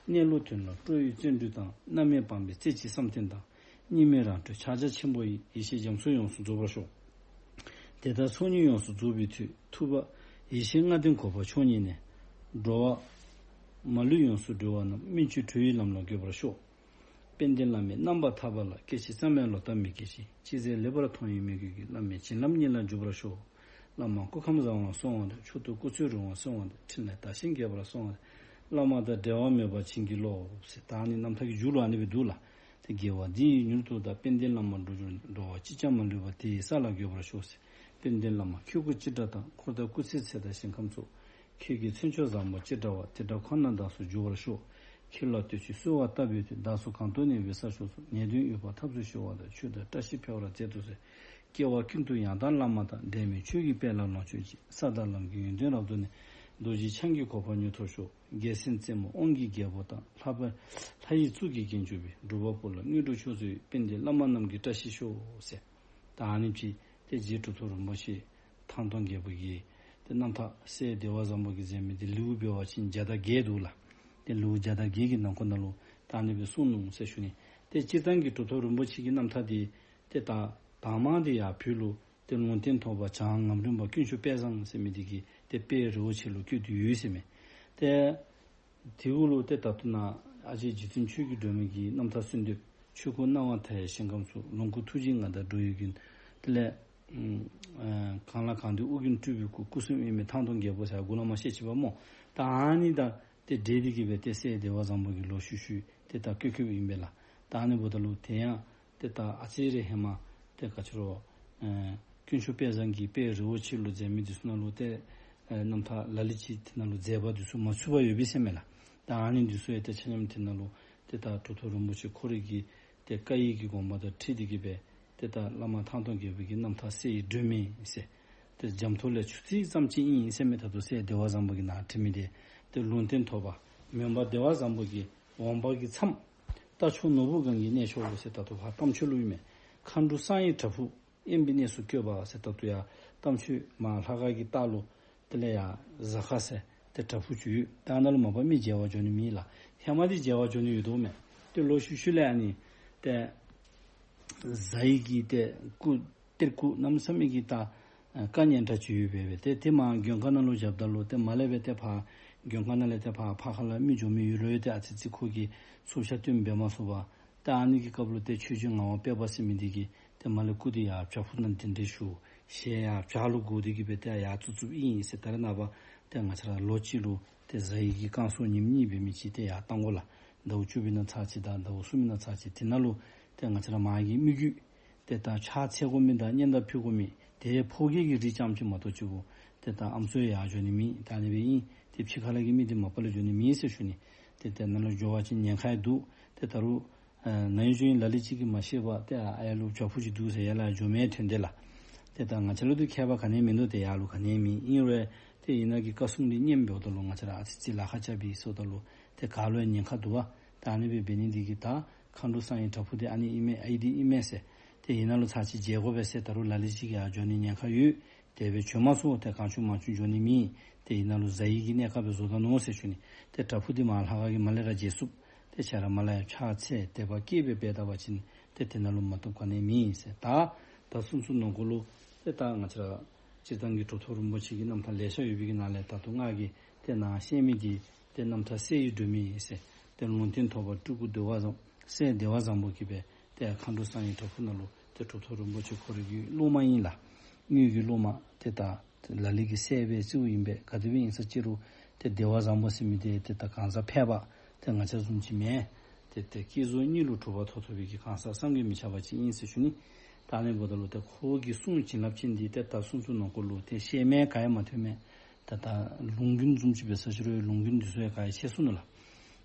གནས་ལུགས་དོན་ལ་སྤྲོ་བའི་བརྩོན་འགྲུས་དང་། རྣམ་སྨིན་སྤངས་པའི་རྩེ་གཅིག་བསམ་གཏན་དང་། གཉིས་མེད་རང་གྲོལ་ཕྱག་རྒྱ་ཆེན་པོ་ཡི། ཡེ་ཤེས་རྒྱ་མཚོ་ཡོངས་སུ་རྫོགས་པར་ཤོག། དེ་ལྟར་ཚོགས་གཉིས་ཡོངས་སུ་རྫོགས་པའི་མཐུས། ཐུབ་པ་ཡེ་ཤེས་ལྔ་ལྡན་གོ་འཕང་མཆོག་བརྙེས་ནས། འགྲོ་བ་མ་ལུས་ཡོངས་སུ་སྒྲོལ་བ་རྣམས། སྨིན་བྱེད་གྲོལ་བའི་ལམ་ལ་འགོད་པར་ཤོག། དཔལ་ལྡན་བླ་མའི་རྣམ་པར་ཐར་པ་ལ། སྐད་ཅིག་ཙམ་ཡང་ལོག་ལྟ་མི་སྐྱེ་ཞིང་། ཅི་མཛད་ལེགས་པར་མཐོང་བའི་མོས་གུས་ཀྱིས། བླ་མའི་བྱིན་རླབས་སྙིང་ལ་འཇུག་པར་ཤོག། བླ་མ་སྐུ་ཁམས་བཟང་བར་སོང་བ་དང་། མཆོག་ཏུ་སྐུ་ཚེ་རིང་བར་སོང་བ་དང་། ཕྲིན་ལས་དར་ཞིང་རྒྱས་པར་སོང་བ་དང་། བླ་མ་དང་འབྲལ་བ་མེད་པར་བྱིན་གྱིས་རློབས་ཟེར། ད་ཨ་ནི་རྣམ་ཐར་གྱི་མཇུག་ལུ་ཨ་ནི་སྦེ་འདུག་ལགས། ཏེ་དགེ་བ་འདི་ཡིས་མྱུར་དུ་བདག། དཔལ་ལྡན་བླ་མར་འགྲོ་གྱུར་ནས། འགྲོ་བ་གཅིག་ཀྱང་མ་ལུས་པ། དེ་ཡི་ས་ལ་འགོད་པར་ཤོག་ཟེར། དཔལ་ལྡན་བླ་མ་ཁྱེད་སྐུ་ཅི་འདྲ་དང་། འཁོར་དང་སྐུ་ཚེའི་ཚད་དང་ཞིང་ཁམས་ཚོགས། ཁྱེད་ཀྱི་མཚན་མཆོག་བཟང་པོ་ཅི་འདྲ་བ། དེ་འདྲ་ཁོ་ན་བདག་སོགས་འབྱུང་བར་ཤོག། ཁྱེད་ལ་བསྟོད་ཅིང་གསོལ་བ་བཏབ་པའི་མཐུས། བདག་སོགས་གང་དུ་གནས་པའི་ས་ཕྱོགས་སུ། ནད་གདོན་འོད་དཔག་ཐབས་སུ་ཤོར་བ་དང་། ཆོས་དང་བཀྲ་ཤིས་འཕེལ་བར་མཛད་དུ་གསོལ། སྐྱེ་བ་ཀུན་ཏུ་ཡང་དག་བླ་མ་དང་། འབྲལ་མེད་ཆོས་ཀྱི་དཔལ་ལ་ལོངས་སྤྱོད་ཅིང་། ས་དང་ལམ་གྱི་ཡོན་ཏན་རབ་རྫོགས་ནས། རྡོ་རྗེ་འཆང་གི་གོ་འཕང་མྱུར་ཐོབ་ཤོག། རྒྱལ་མཚན་རྩེ་མོ་དབང་གི་རྒྱལ་པོ་དང་། ལྷ་པ་ལྷ་ཡི་གཙུག་གི་རྒྱན་གྱུར་པའི། འབྲུག་པ་པོ་ལ་དངོས་གྲུབ་མཆོག་སྩོལ་བའི། དཔལ་ལྡན་བླ་མ་རྣམས་ཀྱི་བཀྲ་ཤིས་ཤོག་ཟེར། ད་ཨ་ནི་ཅིག་ཏེ་རྗེ་གྲུབ་ཐོབ་རིན་པོ་ཆེ་ཐང་སྟོང་རྒྱལ་པོ་གི་ཏེ་རྣམ་ཐར་སྲས་བདེ་བ་བཟང་པོ་གིས་མཛད་མི་འདི་ལེའུ་འབད་བ་ཅིན་བརྒྱ་དང་བརྒྱད་འདུག་ལགས། ཏེ་ལེའུ་བརྒྱ་དང་བརྒྱད་ཀྱི་ནང་ཁོངས་ནང་ལུ་ད་ཨ་ནི་སྦེ་གསུངས་ནུག་ཟེར་ཞུ་ནི། ཏེ་སྤྱིར་བཏང་གི་གྲུབ་ཐོབ་རིན་པོ་ཆེ་གི་རྣམ་ཐར་འདི་ཏེ་ད་དང་མ་འདི་ཡར་བོད་ལུ་ཏེ་ལུང་བསྟན་ཐོག་པ་བྱང་ངམ་རིང་པ་དཀོན་མཆོག་དཔལ་བཟང་ཟེར་མི་འདི་གི་ཏེ་དཔལ་རི་བོ་ཆེ་ལུ་བཀོད་དེ་ཡོད་ཟེར་མས། ཏེ་དེ་གུ་ལུ་ཏེ་ད་ལྟོ་ནཱ་ཨ་ཅེ་རྗེ་བཙུན་ཆོས་ཀྱི་སྒྲོན་མེ་གི་རྣམ་ཐར་གསོལ་འདེབས། ཆོས་སྐུ་སྣང་བ་མཐའ་ཡས་ཞིང་ཁམས་སུ། ལོངས་སྐུ་ཐུགས་རྗེའི་མངའ་བདག་འགྲོ་བའི་མགོན། དེ་ལས་ཨ་གང་ལ་གང་འདུལ་ཨོ་རྒྱན་སྤྲུལ་པའི་སྐུ། སྐུ་གསུམ་དབྱེར་མེད་ཐང་སྟོང་རྒྱལ་པོ་ཟེར་གུ་ལས་མར་བཤད་ཅི་པ་སྨོ། ད་ཨ་ནི་དང་ཏེ་འབྲེལ་ཏེ་གིས་སྦེ་ཏེ་སྲས་བདེ་བ་བཟང་པོ་གིས་ལོག་ཤུལ་ཤུལ་ཏེ་ད་བཀོད་བཀོདཔ་ཨིན་པས་ལགས། ད་ཨ་ནི་འབདཝ་ད་ལུ་དེ་ཡང་ཏེ་ད་ཨ་ཙི་རེ་ཧེ་མ་ཏེ་ག་ཅི་རོ་ཨེ་དཀོན་མཆོག་དཔལ་བཟང་གིས་དཔལ་རི་བོ་ཆེ་ལུ་མཛད་མི་འདི་ཚུ་ནང་ལུ་ཏེ་ཨེ་རྣམ་ཐར་ལ་ལུ་ཅིག་དེ་ནང་ལུ་མཛད་པ་འདི་ཚུ་མ་ཚུད་པར་ཡོད་པས་ཟེར་མས་ལགས། ད་ཨ་ནི་འདི་ཚུ་ཡང་ཏེ་ཆ་མཉམ་དེ་ནང་ལུ་ཏེ་ད་གྲུབ་ཐོབ་རིན་པོ་ཆེ་ཁོ་རའི་གི་ཏེ་བཀའ་ཡི་གི་དགོངས་པ་དང་འཁྲིལ་ཏེ་གིས་སྦེ་ཏེ་ད་བླ་མ་ཐང་སྟོང་རྒྱལ་པོ་གི་རྣམ་ཐར་སྲས་ཡི་སྒྲོན་མེ་ཟེར། ཏེ་རྒྱ་མཐོ་ལས་ཆུ་ཚོད་ཙམ་ཅིག་ཨིན་ཟེར་མས། ད་ལྟོ་སྲས་བདེ་བ་བཟང་པོ་གིས་ནཱ་བྲིས་མི་འདི་ཏེ་ལུང་བསྟན་ཐོག་པ་མོན་པ་བདེ་བ་བཟང་པོ་གི་འོང་འབབ་ཀྱི་མཚམས་རྟ་མཆོག་ནོར་བུ་སྒང་གི་གནས་མཆོག་ལུ་ཟེར། ད་ལྟོ་ཕར་རྟ་མཆོག་ལུ་ཨིན་མས། མཁའ་འགྲོ་གསང་བའི་བྲག་ཕུག་དབེན་པའི་གནས་སུ་བཀོད་པ་ཟེར། ད་ལྟོ་ཡར་རྟ་མཆོག་མར་ལྷ་ཁང་གི་ལྟག་ལུ་དེ་ལས་ཡར་གཟའ་ཁ་ཟེར་ཏེ་བྲག་ཕུག་ཅིག་ཡོད། ད་ནཱ་ལུ་མ་པ་མི་མཇལ་བར་འགྱོ་ནི་མེད་ལགས། ཧེ་མ་འདི་མཇལ་བར་འགྱོ་ནི་ཡོད་དོ་མས། ཏེ་ལོག་ཤུལ་ཤུལ་ལས་ཨ་ནི་ཏེ་གཟའ་ཡི་གི་ཏེ་སྐུ་གཏེར་སྐུ་གནམ་མེད་ས་མེད་ཀྱི་ད་ཨ་བཀའ་ཉན་དྲགས་ཅིག་ཡོད་པས་པས། ཏེ་དེ་མར་མགོན་ཁང་ནང་ལུ་བཞགཔ་ད་ལུ་ཏེ་མར་ལས་སྦེ་ཏེ་ཕར་མགོན་ཁང་ནང་ལས་ཏེ་ཕར་ཕར་ཁ་ལས་མི་འགྱོ་མི་ཡོད་ལོ་ཡོད། ཏེ་ཨ་ཙི་ཙི་ཁོ་གིས་ཚུབ་ཤ་བཏོན་འབད་མ་ཚུགས་པར་ད་ཨ་ནི་གི་སྐབས་ལུ་ཏེ་ཆོས་རྗེ་ངག་དབང་དཔལ་འབར་ཟེར་མི་འདི་གིས་ཏེ་མར་ལས་བཀུག་སྟེ་ཡར་བྲག་ཕུག་ནང་གདན་འདྲེན་ཞུ། ཞལ་ཡར་བྱག་ལུ་བསྒོར་ཏེ་གིས་སྦེ་ཏེ་ཡར་བཙུགས་བཙུགསཔ་ཨིན་ཟེར། ད་རེས་ནངས་པ་ཏེ་ང་བཅས་ར་ལོ་གཅིག་ལུ་ཏེ་གཟའ་ཡི་གི་བསྐང་གསོ་ཉིནམ་གཉིས་འབད་མི་ཅིག་ཏེ་ཡར་བཏང་དགོ་ལགས། ཟླཝ་བཅུ་པའི་ནང་ཚར་གཅིག་དང་ཟླཝ་གསུམ་པའི་ནང་ཚར་གཅིག། དེ་ནང་ལུ་ཏེ་ང་བཅས་ར་མར་གྱི་མི་རྒྱུད་ ཏེ་ད་ཕྱག་འཚལ་དགོ་མི་དང་སྙན་དར་ཕུལ་དགོ་མི་དེ་ཕོ་སྐྱེས་ཀྱི་རིགས་རྐྱངམ་ཅིག་མ་གཏོགས་ཅིག་གུ་ཏེ་ད་ཨམ་སྲུ་ཡང་འགྱོ་ནི་མེད། ད་ཨ་ནི་སྦེ་ཨིན། ཏེ་ཕྱི་ཁ་ལས་ཀྱི་མི་དེ་མ་པ་ལས་འགྱོ་ནི་མེད་ཟེར་ཞུ་ནི། ཏེ་ཏེ་ནཱ་ལུ་འགྱོ་བ་ཅིན་ཉེན་ཁ་ཡང་འདུག། ཏེ་ད་རུང་ཨ་ནཱ་ཡང་འགྱོ་ཡི་ལ་ལུ་ཅིག་གིས་མ་ཤེས་པར་ཏེ་ཨ་ཡར་ལུ་བྱག་ཕུག་ཅིག་འདུག་ཟེར་ཡར་ལས་འགྱོ་མི་ཐོན་དེས་ལགས། ཏེ་ད་ང་བཅས་ལུ་ཏེ་ཁྱད་པར་ག་ནི་ཡང་མིན་འདུག། ཏེ་ཡར་ལུ་ག་ནི་ཡང་མེད། ཨིན་རུང་ཏེ་ཨི་ནཱ་གི་བཀའ་གསུང་འདི་ཉནམ་འབདཝ་ད་ལུ་ང་བཅས་ར་ཨ་ཙི་ཅིག་ལཱ་ཁག་རྐྱབ་པས་ཟེརཝ་ད་ལུ་ཏེ་ག་ལུ་ཡང་ཉེན་ཁ་འདུག་པ། ད་ཨ་ནི་སྦེ་འབད་ནི་འདི་གིས་ད་མཁའ་འགྲོ་གསང་བའི་བྲག་ཕུག་འདི་ཨ་ནི་ཨིན་མས། ཨའི་འདི་ཨིན་མས་ཟེར། ཏེ་ཨི་ནཱ་ལུ་ཚར་གཅིག་མཇལ་དགོ་པས་ཟེར། ད་རུང་ལ་ལུ་ཅིག་གིས་ཡར་འགྱོ་ནི་ཉེན་ཁ་ཡོད། དེ་སྦེ་བྱོན་མ་ཚུགས། ཏེ་གང་བྱུང་མང་བྱུང་འགྱོ་ནི་མེད། ཏེ་ཨི་ནཱ་ལུ་བཟའ་ཡི་གི་གནས་སྐབས་སྦེ་བཟོ་ད་ནུག་ཟེར་ཞུ་ནི། ཏེ་བྲག་ཕུག་འདི་མར་ལྷ་ཁང་གིས་མར་ལས་ར་མཇལ་ཚུགས། ཏེ་ཁྱེད་ར་མར་ལས་ཡར་ཕྱག་འཚལ་དད་པ་བསྐྱེད་སྦེ་འབད་ད་པ་ཅིན་ཏེ་དེ་ནང་ལུ་མ་བཏུབ་ག་ནི་ཡང་མེད་ཟེར། ད་ད་གསུང་གསུངམ་ནང་འཁོད་ལུ་ཏེ་ད་ང་བཅས་ར་སྤྱིར་བཏང་གི་གྲུབ་ཐོབ་རིན་པོ་ཆེ་གི་རྣམ་ཐར་ལེ་ཤ་ཡོད་པའི་གི་ནང་ལས་ད་ལྟོ་ང་གིས་ཏེ་ནཱ་བཤད་མི་འདི་ཏེ་རྣམ་ཐར་སྲས་ཡི་སྒྲོན་མེ་ཟེར། ཏེ་ལུང་བསྟན་ཐོབ་པ་སྤྲུལ་སྐུ་བདེ་བ་བཟང་སྲས་བདེ་བ་བཟང་པོ་གིས་སྦེ་ཏེ་མཁའ་འགྲོ་གསང་བའི་བྲག་ཕུག་ནང་ལུ་ཏེ་གྲུབ་ཐོབ་རིན་པོ་ཆེ་ཁོ་རའི་གི་སློབ་མ་ཨིན་ལགས། དངོས་ཀྱི་སློབ་མ་ཏེ་ད་ལ་ལུ་གི་སྲས་སྦེ་བརྩིཝ་ཨིན་པས། ག་དེ་སྦེ་ཨིན་ས་ཅི་རུང་ཏེ་བདེ་བ་བཟང་པོ་ཟེར་མི་འདི་ཏེ་ད་གང་ཟག་ཕལ་པ་ཏེ་ང་བཅས་བཟུམ་ཅིག་མེན། ཏེ་ཏེ་བསྐྱེད་རྫོགས་གཉིས་ལུ་གྲུབ་པ་ཐོབ་ཐོབ་པའི་གི་གང་ཟག་བསམ་གྱིས་མི་ཁྱབ་པ་ཅིག་ཨིན་ཟེར་ཞུ་ནི། ད་ཨ་ནི་འབདཝ་ད་ལུ་ཏེ་ཁོ་གི་གསུང་བྱིན་རླབས་ཅན་འདི་ཏེ་ད་གསུང་གསུངམ་ནང་འཁོད་ལུ་ཏེ་བཤད་མི་ག་ཡང་མ་ཐོན་མས། ད་ད་ལུང་རྒྱུན་བཟུམ་ཅིག་འབད་ས་ཅི་རུང་ལུང་རྒྱུན་འདི་ཚུ་ཡང་ག་ཡང་ཆད་སོ་ནུག་ལགས།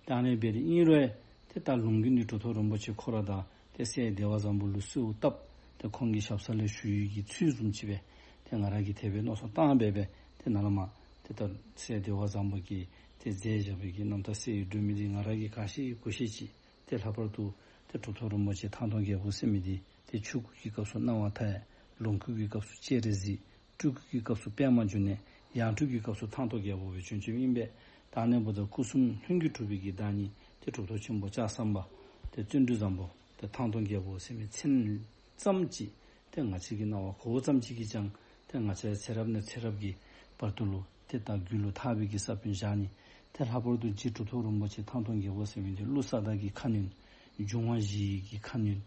ད་ཨ་ནི་སྦེ་ཏེ་ཨིན་རུང་ཏེ་ད་ལུང་རྒྱུན་འདི་གྲུབ་ཐོབ་རིན་པོ་ཆེ་ཁོ་ར་དང་ཏེ་སྲས་བདེ་བ་བཟང་པོ་ལུ་གསོལཝ་བཏབ། ཏེ་ཁོང་གི་ཞབས་ས་ལས་ཞུ་ཡི་གི་ཚུལ་བཟུམ་ཅིག་སྦེ་ཏེ་ང་ར་གིས་དེ་སྦེ་མནོ་བསམ་བཏང་སྦེ་སྦེ་ཏེ་ནཱ་ལས་མར་ཏེ་ད་སྲས་བདེ་བ་བཟང་པོ་གིས་ཏེ་མཛད་བཞག་པའི་གི་རྣམ་ཐར་སྲས་ཡི་སྒྲོན་མེ་འདི་ང་ར་གིས་ག་ཤེས་གུ་ཤེས་ཅིག། ཏེ་ལྷག་པར་དུ་ཏེ་གྲུབ་ཐོབ་རིན་པོ་ཆེ་ཐང་སྟོང་རྒྱལ་པོ་ཟེར་མི་འདི་ཏེ་ཆོས་སྐུ་གི་སྐབས་སུ་སྣང་བ་མཐའ་ཡས། ལོངས་སྐུ་གི་སྐབས་སུ་སྤྱན་རས་གཟིགས། སྤྲུལ་སྐུ་གི་སྐབས་སུ་པདྨ་འབྱུང་གནས། ཡང་སྤྲུལ་གྱི་སྐབས་སུ་ཐང་སྟོང་རྒྱལ་པོ་སྦེ་བྱོན་བྱོནམ་ཨིན་པས། ད་ཨ་ནི་འབདཝ་ད་སྐུ་གསུམ་ལྷུན་གྱིས་གྲུབ་པའི་གི་བདག་ཉིད་ཏེ་གྲུབ་ཐོབ་ཆེན་པོ་ལྕགས་ཟམ་པ་ཏེ་བརྩོན་འགྲུས་བཟང་པོ་ཏེ་ཐང་སྟོང་རྒྱལ་པོ་ཟེར་མི་མཚན་ཙམ་ཅིག་ཏེ་ང་བཅས་ཀྱི་རྣ་བར་གོཝ་ཙམ་ཅིག་གིས་ཀྱང་ཏེ་ང་བཅས་ཚེ་རབས་ནས་ཚེ་རབས་ཀྱི་བར་དུ་ལུ་ཏེ་ད་རྒྱུད་ལུ་ཐར་པའི་གི་ས་བོན་བཞག་ནི། ཏེ་ལྷག་པར་དུ་རྗེ་གྲུབ་ཐོབ་རིན་པོ་ཆེ་ཐང་སྟོང་རྒྱལ་པོ་ཟེར་མི་འདི་ཀླུ་ས་བདག་གི་ཁ་གནོན། འབྱུང་བ་བཞི་ཡི་གི་ཁ་གནོན།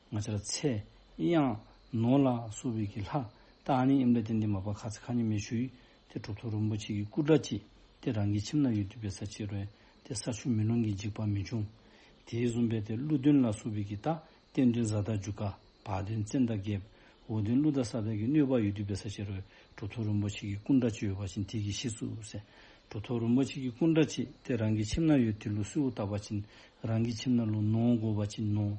ང་བཅས་ར་ཚེ་གཡང་ནོར་ལ་སོགས་པའི་གི་ལྷ། ད་ཨ་ནི་ཨིནམ་ལས་བརྟེན་ཏེ་མ་པ་ཁ་ཙ་ཁ་ཉིནམ་ཞུ་ཡི། ཏེ་གྲུབ་ཐོབ་རིན་པོ་ཆེ་གི་སྐུ་འདྲ་ཅིག་ཏེ་རང་གི་ཁྱིམ་ནང་ཡོད་དེ་འབད་ས་ཅི་རུང་ཏེ་ས་ཆུ་མེ་རླུང་གི་འཇིགས་པ་མི་འབྱུང་། དེ་བཟུམ་སྦེ་ཏེ་ཀླུ་གདོན་ལ་སོགས་པའི་གི་ད་སྟེང་གདོན་གཟའ་དང་རྒྱུ་སྐར། བར་གདོན་བཙན་དང་རྒྱལཔོ། འོག་གདོན་ཀླུ་དང་ས་བདག་གི་གནོད་པ་ཡོད་དེ་འབད་ས་ཅི་རུང་གྲུབ་ཐོབ་རིན་པོ་ཆེ་གི་སྐུ་འདྲ་ཅིག་ཡོད་པ་ཅིན་དེ་གིས་ཤེས་ཚུགས་ཟེར། གྲུབ་ཐོབ་རིན་པོ་ཆེ་གི་སྐུ་འདྲ་ཅིག་ཏེ་རང་གི་ཁྱིམ་ནང་ཡོད་དེ་ལུ་གསོལཝ་བཏབ་པ་ཅིན་རང་གི་ཁྱིམ་ནང་ལུ་ནོར་དགོ་པ་ཅིན་ནོར།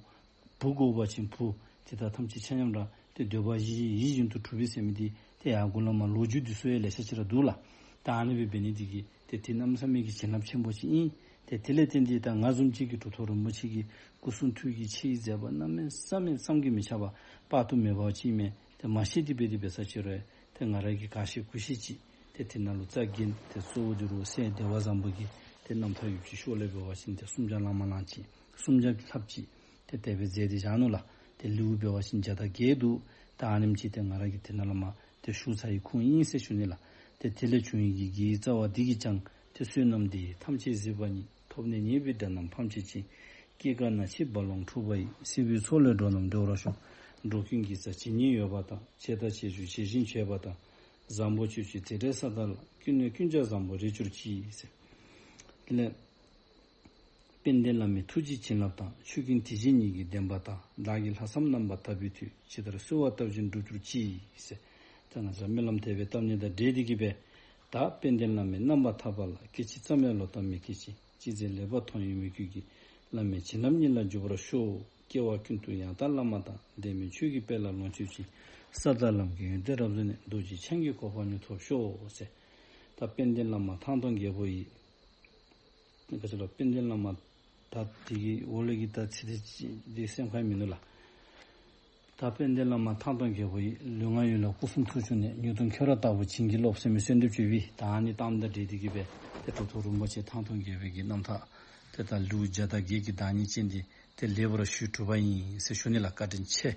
བུ་དགོ་པ་ཅིན་བུ། དེ་དག་ཐམས་ཅད་ཆ་མཉམ་ར་ཏེ་འདོད་པ་བཞི་ཡིད་བཞིན་དུ་འགྲུབ་པས་ཟེར་མི་འདི་ཏེ་ཡར་མགུ་ལས་མར་ལོ་རྒྱུས་འདི་ཚུ་ཡང་ལེ་ཤ་ཅིག་ར་འདུག་ལགས། ད་ཨ་ནི་སྦེ་འབད་ནི་འདི་གིས་ཏེ་དེ་གནམ་མེད་ས་མེད་ཀྱི་བྱིན་རླབས་ཆེན་པོ་ཅིག་ཨིན། ཏེ་དེ་ལས་བརྟེན་ཏེ་ད་ང་བཟུམ་ཅིག་གིས་གྲུབ་ཐོབ་རིན་པོ་ཆེ་གི་སྐུ་གསུང་ཐུགས་ཀྱི་ཆེ་བའི་མཛད་པ་གནམ་མེད་ས་མེད་བསམ་གྱིས་མི་ཁྱབ་པ་དཔག་ཏུ་མེད་པ་ཅིག་ཨིན་མས། ཏེ་མ་ཤེས་ཏེ་འབད་དེ་འབད་ས་ཅི་རུང་ཏེ་ང་ར་གིས་ག་ཤེས་གུ་ཤེས་ཅིག། ཏེ་དེ་ནང་ལུ་རྩ་འགེངས་ཏེ་གཙོ་བོ་འདི་རུ་སྲས་བདེ་བ་བཟང་པོ་གི་ཏེ་རྣམ་ཐར་ཡོདཔ་ཅིག་ཤོག་ལེབ་འབད་བ་ཅིན་ཏེ་སུམ་བརྒྱ་ལང་མ་ལང་ཅིག། སུམ་བརྒྱ་གི་ལྷགཔ་ཅིག་ཏེ་དེ་སྦེ་མཛད་དེ་བཞག་ནུག་ལགས། ཏེ་ལེའུ་འབད་བ་ཅིན་བརྒྱ་དང་བརྒྱད་འདུག། ད་ཨ་ནེམ་ཅིག་ཏེ་ང་ར་གིས་དེ་ནང་ལས་མར་ཏེ་ཞུ་ཚར་ཡི་ཁུངས་ཨིན་ཟེར་ཞུ་ནི་ལགས། ཏེ་དེ་ལས་བྱུང་བའི་གི་དགེ་བའི་རྩ་བ་འདི་གིས་ཀྱང་། ཏེ་བསོད་ནམས་འདི་ཡིས་ཐམས་ཅད་གཟིགས་པ་ཉིད། ཐོབ་ནས་ཉེས་པའི་དགྲ་རྣམས་ཕམ་བྱས་ཤིང་། སྐྱེ་རྒ་ན་འཆིའི་རྦ་ཀློང་འཁྲུགས་པ་ཡི། སྲིད་པའི་མཚོ་ལས་འགྲོ་རྣམས་སྒྲོལ་བར་ཤོག། འགྲོ་ཀུན་དགེ་རྩ་ཇི་སྙེད་ཡོད་པ་དང་། བྱས་དང་བྱེད་འགྱུར་བྱེད་བཞིན་བྱེད་པ་དང་། བཟང་པོ་སྤྱོད་ཕྱིར་དེ་འདྲའི་ས་དག་ལ། ཀུན་ནས་ཀུན་ཀྱང་བཟང་པོར་རེག་གྱུར་ཅིག་ཟེར། དེ་ལས་དཔལ་ལྡན་བླ་མའི་ཐུགས་རྗེའི་བྱིན་རླབས་དང་། ཆོས་ཀུན་དེ་བཞིན་ཉིད་ཀྱི་བདེན་པ་དང་། བདག་གིས་ལྷག་བསམ་རྣམ་པར་དག་པའི་མཐུས། ཇི་ལྟར་གསོལ་བ་བཏབ་བཞིན་འགྲུབ་གྱུར་ཅིག་ཟེར། ད་ང་བཅས་སྨོན་ལམ་དེ་སྦེ་བཏབ་ནི་དང་འབྲེལ་ཏེ་གིས་སྦེ་ད་དཔལ་ལྡན་བླ་མའི་རྣམ་པར་ཐར་པ་ལ། སྐད་ཅིག་ཙམ་ཡང་ལོག་ལྟ་མི་སྐྱེ་ཅིང་། ཅི་མཛད་ལེགས་པར་མཐོང་བའི་མོས་གུས་ཀྱིས། བླ་མའི་བྱིན་རླབས་ཉིད་ལ་འཇུག་པར་ཤོག། སྐྱེ་བ་ཀུན་ཏུ་ཡང་དག་བླ་མ་དང་། བདེན་མེད་ཆོས་ཀྱི་དཔལ་ལ་ལོངས་སྤྱོད་ཅིང་། ས་དང་ལམ་གྱི་ཡོན་ཏན་རབ་བསྔོས་ནས། རྡོ་རྗེ་འཆང་གི་གོ་འཕང་མྱུར་ཐོབ་ཤོག་ཟེར། ད་དཔལ་ལྡན་བླ་མ་ཐང་སྟོང་རྒྱལ་པོ་ཡི། ག་ཅི་ལོ་དཔལ་ལྡན་བླ་མ་ད་དེ་གི་འོག་ལས་ཀྱི་ད་ཚིག་དེ་ཅིག་དེ་སེམས་ཁར་མིན་འདུག་ལགས། ད་དཔལ་ལྡན་བླ་མ་ཐང་སྟོང་རྒྱལ་པོ་ཡི། ལུས་ངག་ཡིད་ལ་སྐུ་གསུང་ཐུགས་བྱུང་ནས། མྱུར་དུ་ཁྱོད་རང་ལྟ་བུར་བྱིན་གྱིས་རློབས་ཟེར་མི་གསོལ་འདེབས་ཅིག་ཡོད་པས། ད་ཨ་ནི་དང་ད་འབྲེལ་ཏེ་གིས་སྦེ་ཏེ་གྲུབ་ཐོབ་རིན་པོ་ཆེ་ཐང་སྟོང་རྒྱལ་པོའི་གི་རྣམ་ཐར་ཏེ་ད་ལེའུ་བརྒྱ་དང་བརྒྱད་ཀྱི་བདག་ཉིད་ཅན་འདི་ཏེ་ལེགས་པར་ཞུས་གྲུབ་པ་ཨིན་ཟེར་ཞུ་ནི་ལགས། བཀའ་དྲིན་ཆེ།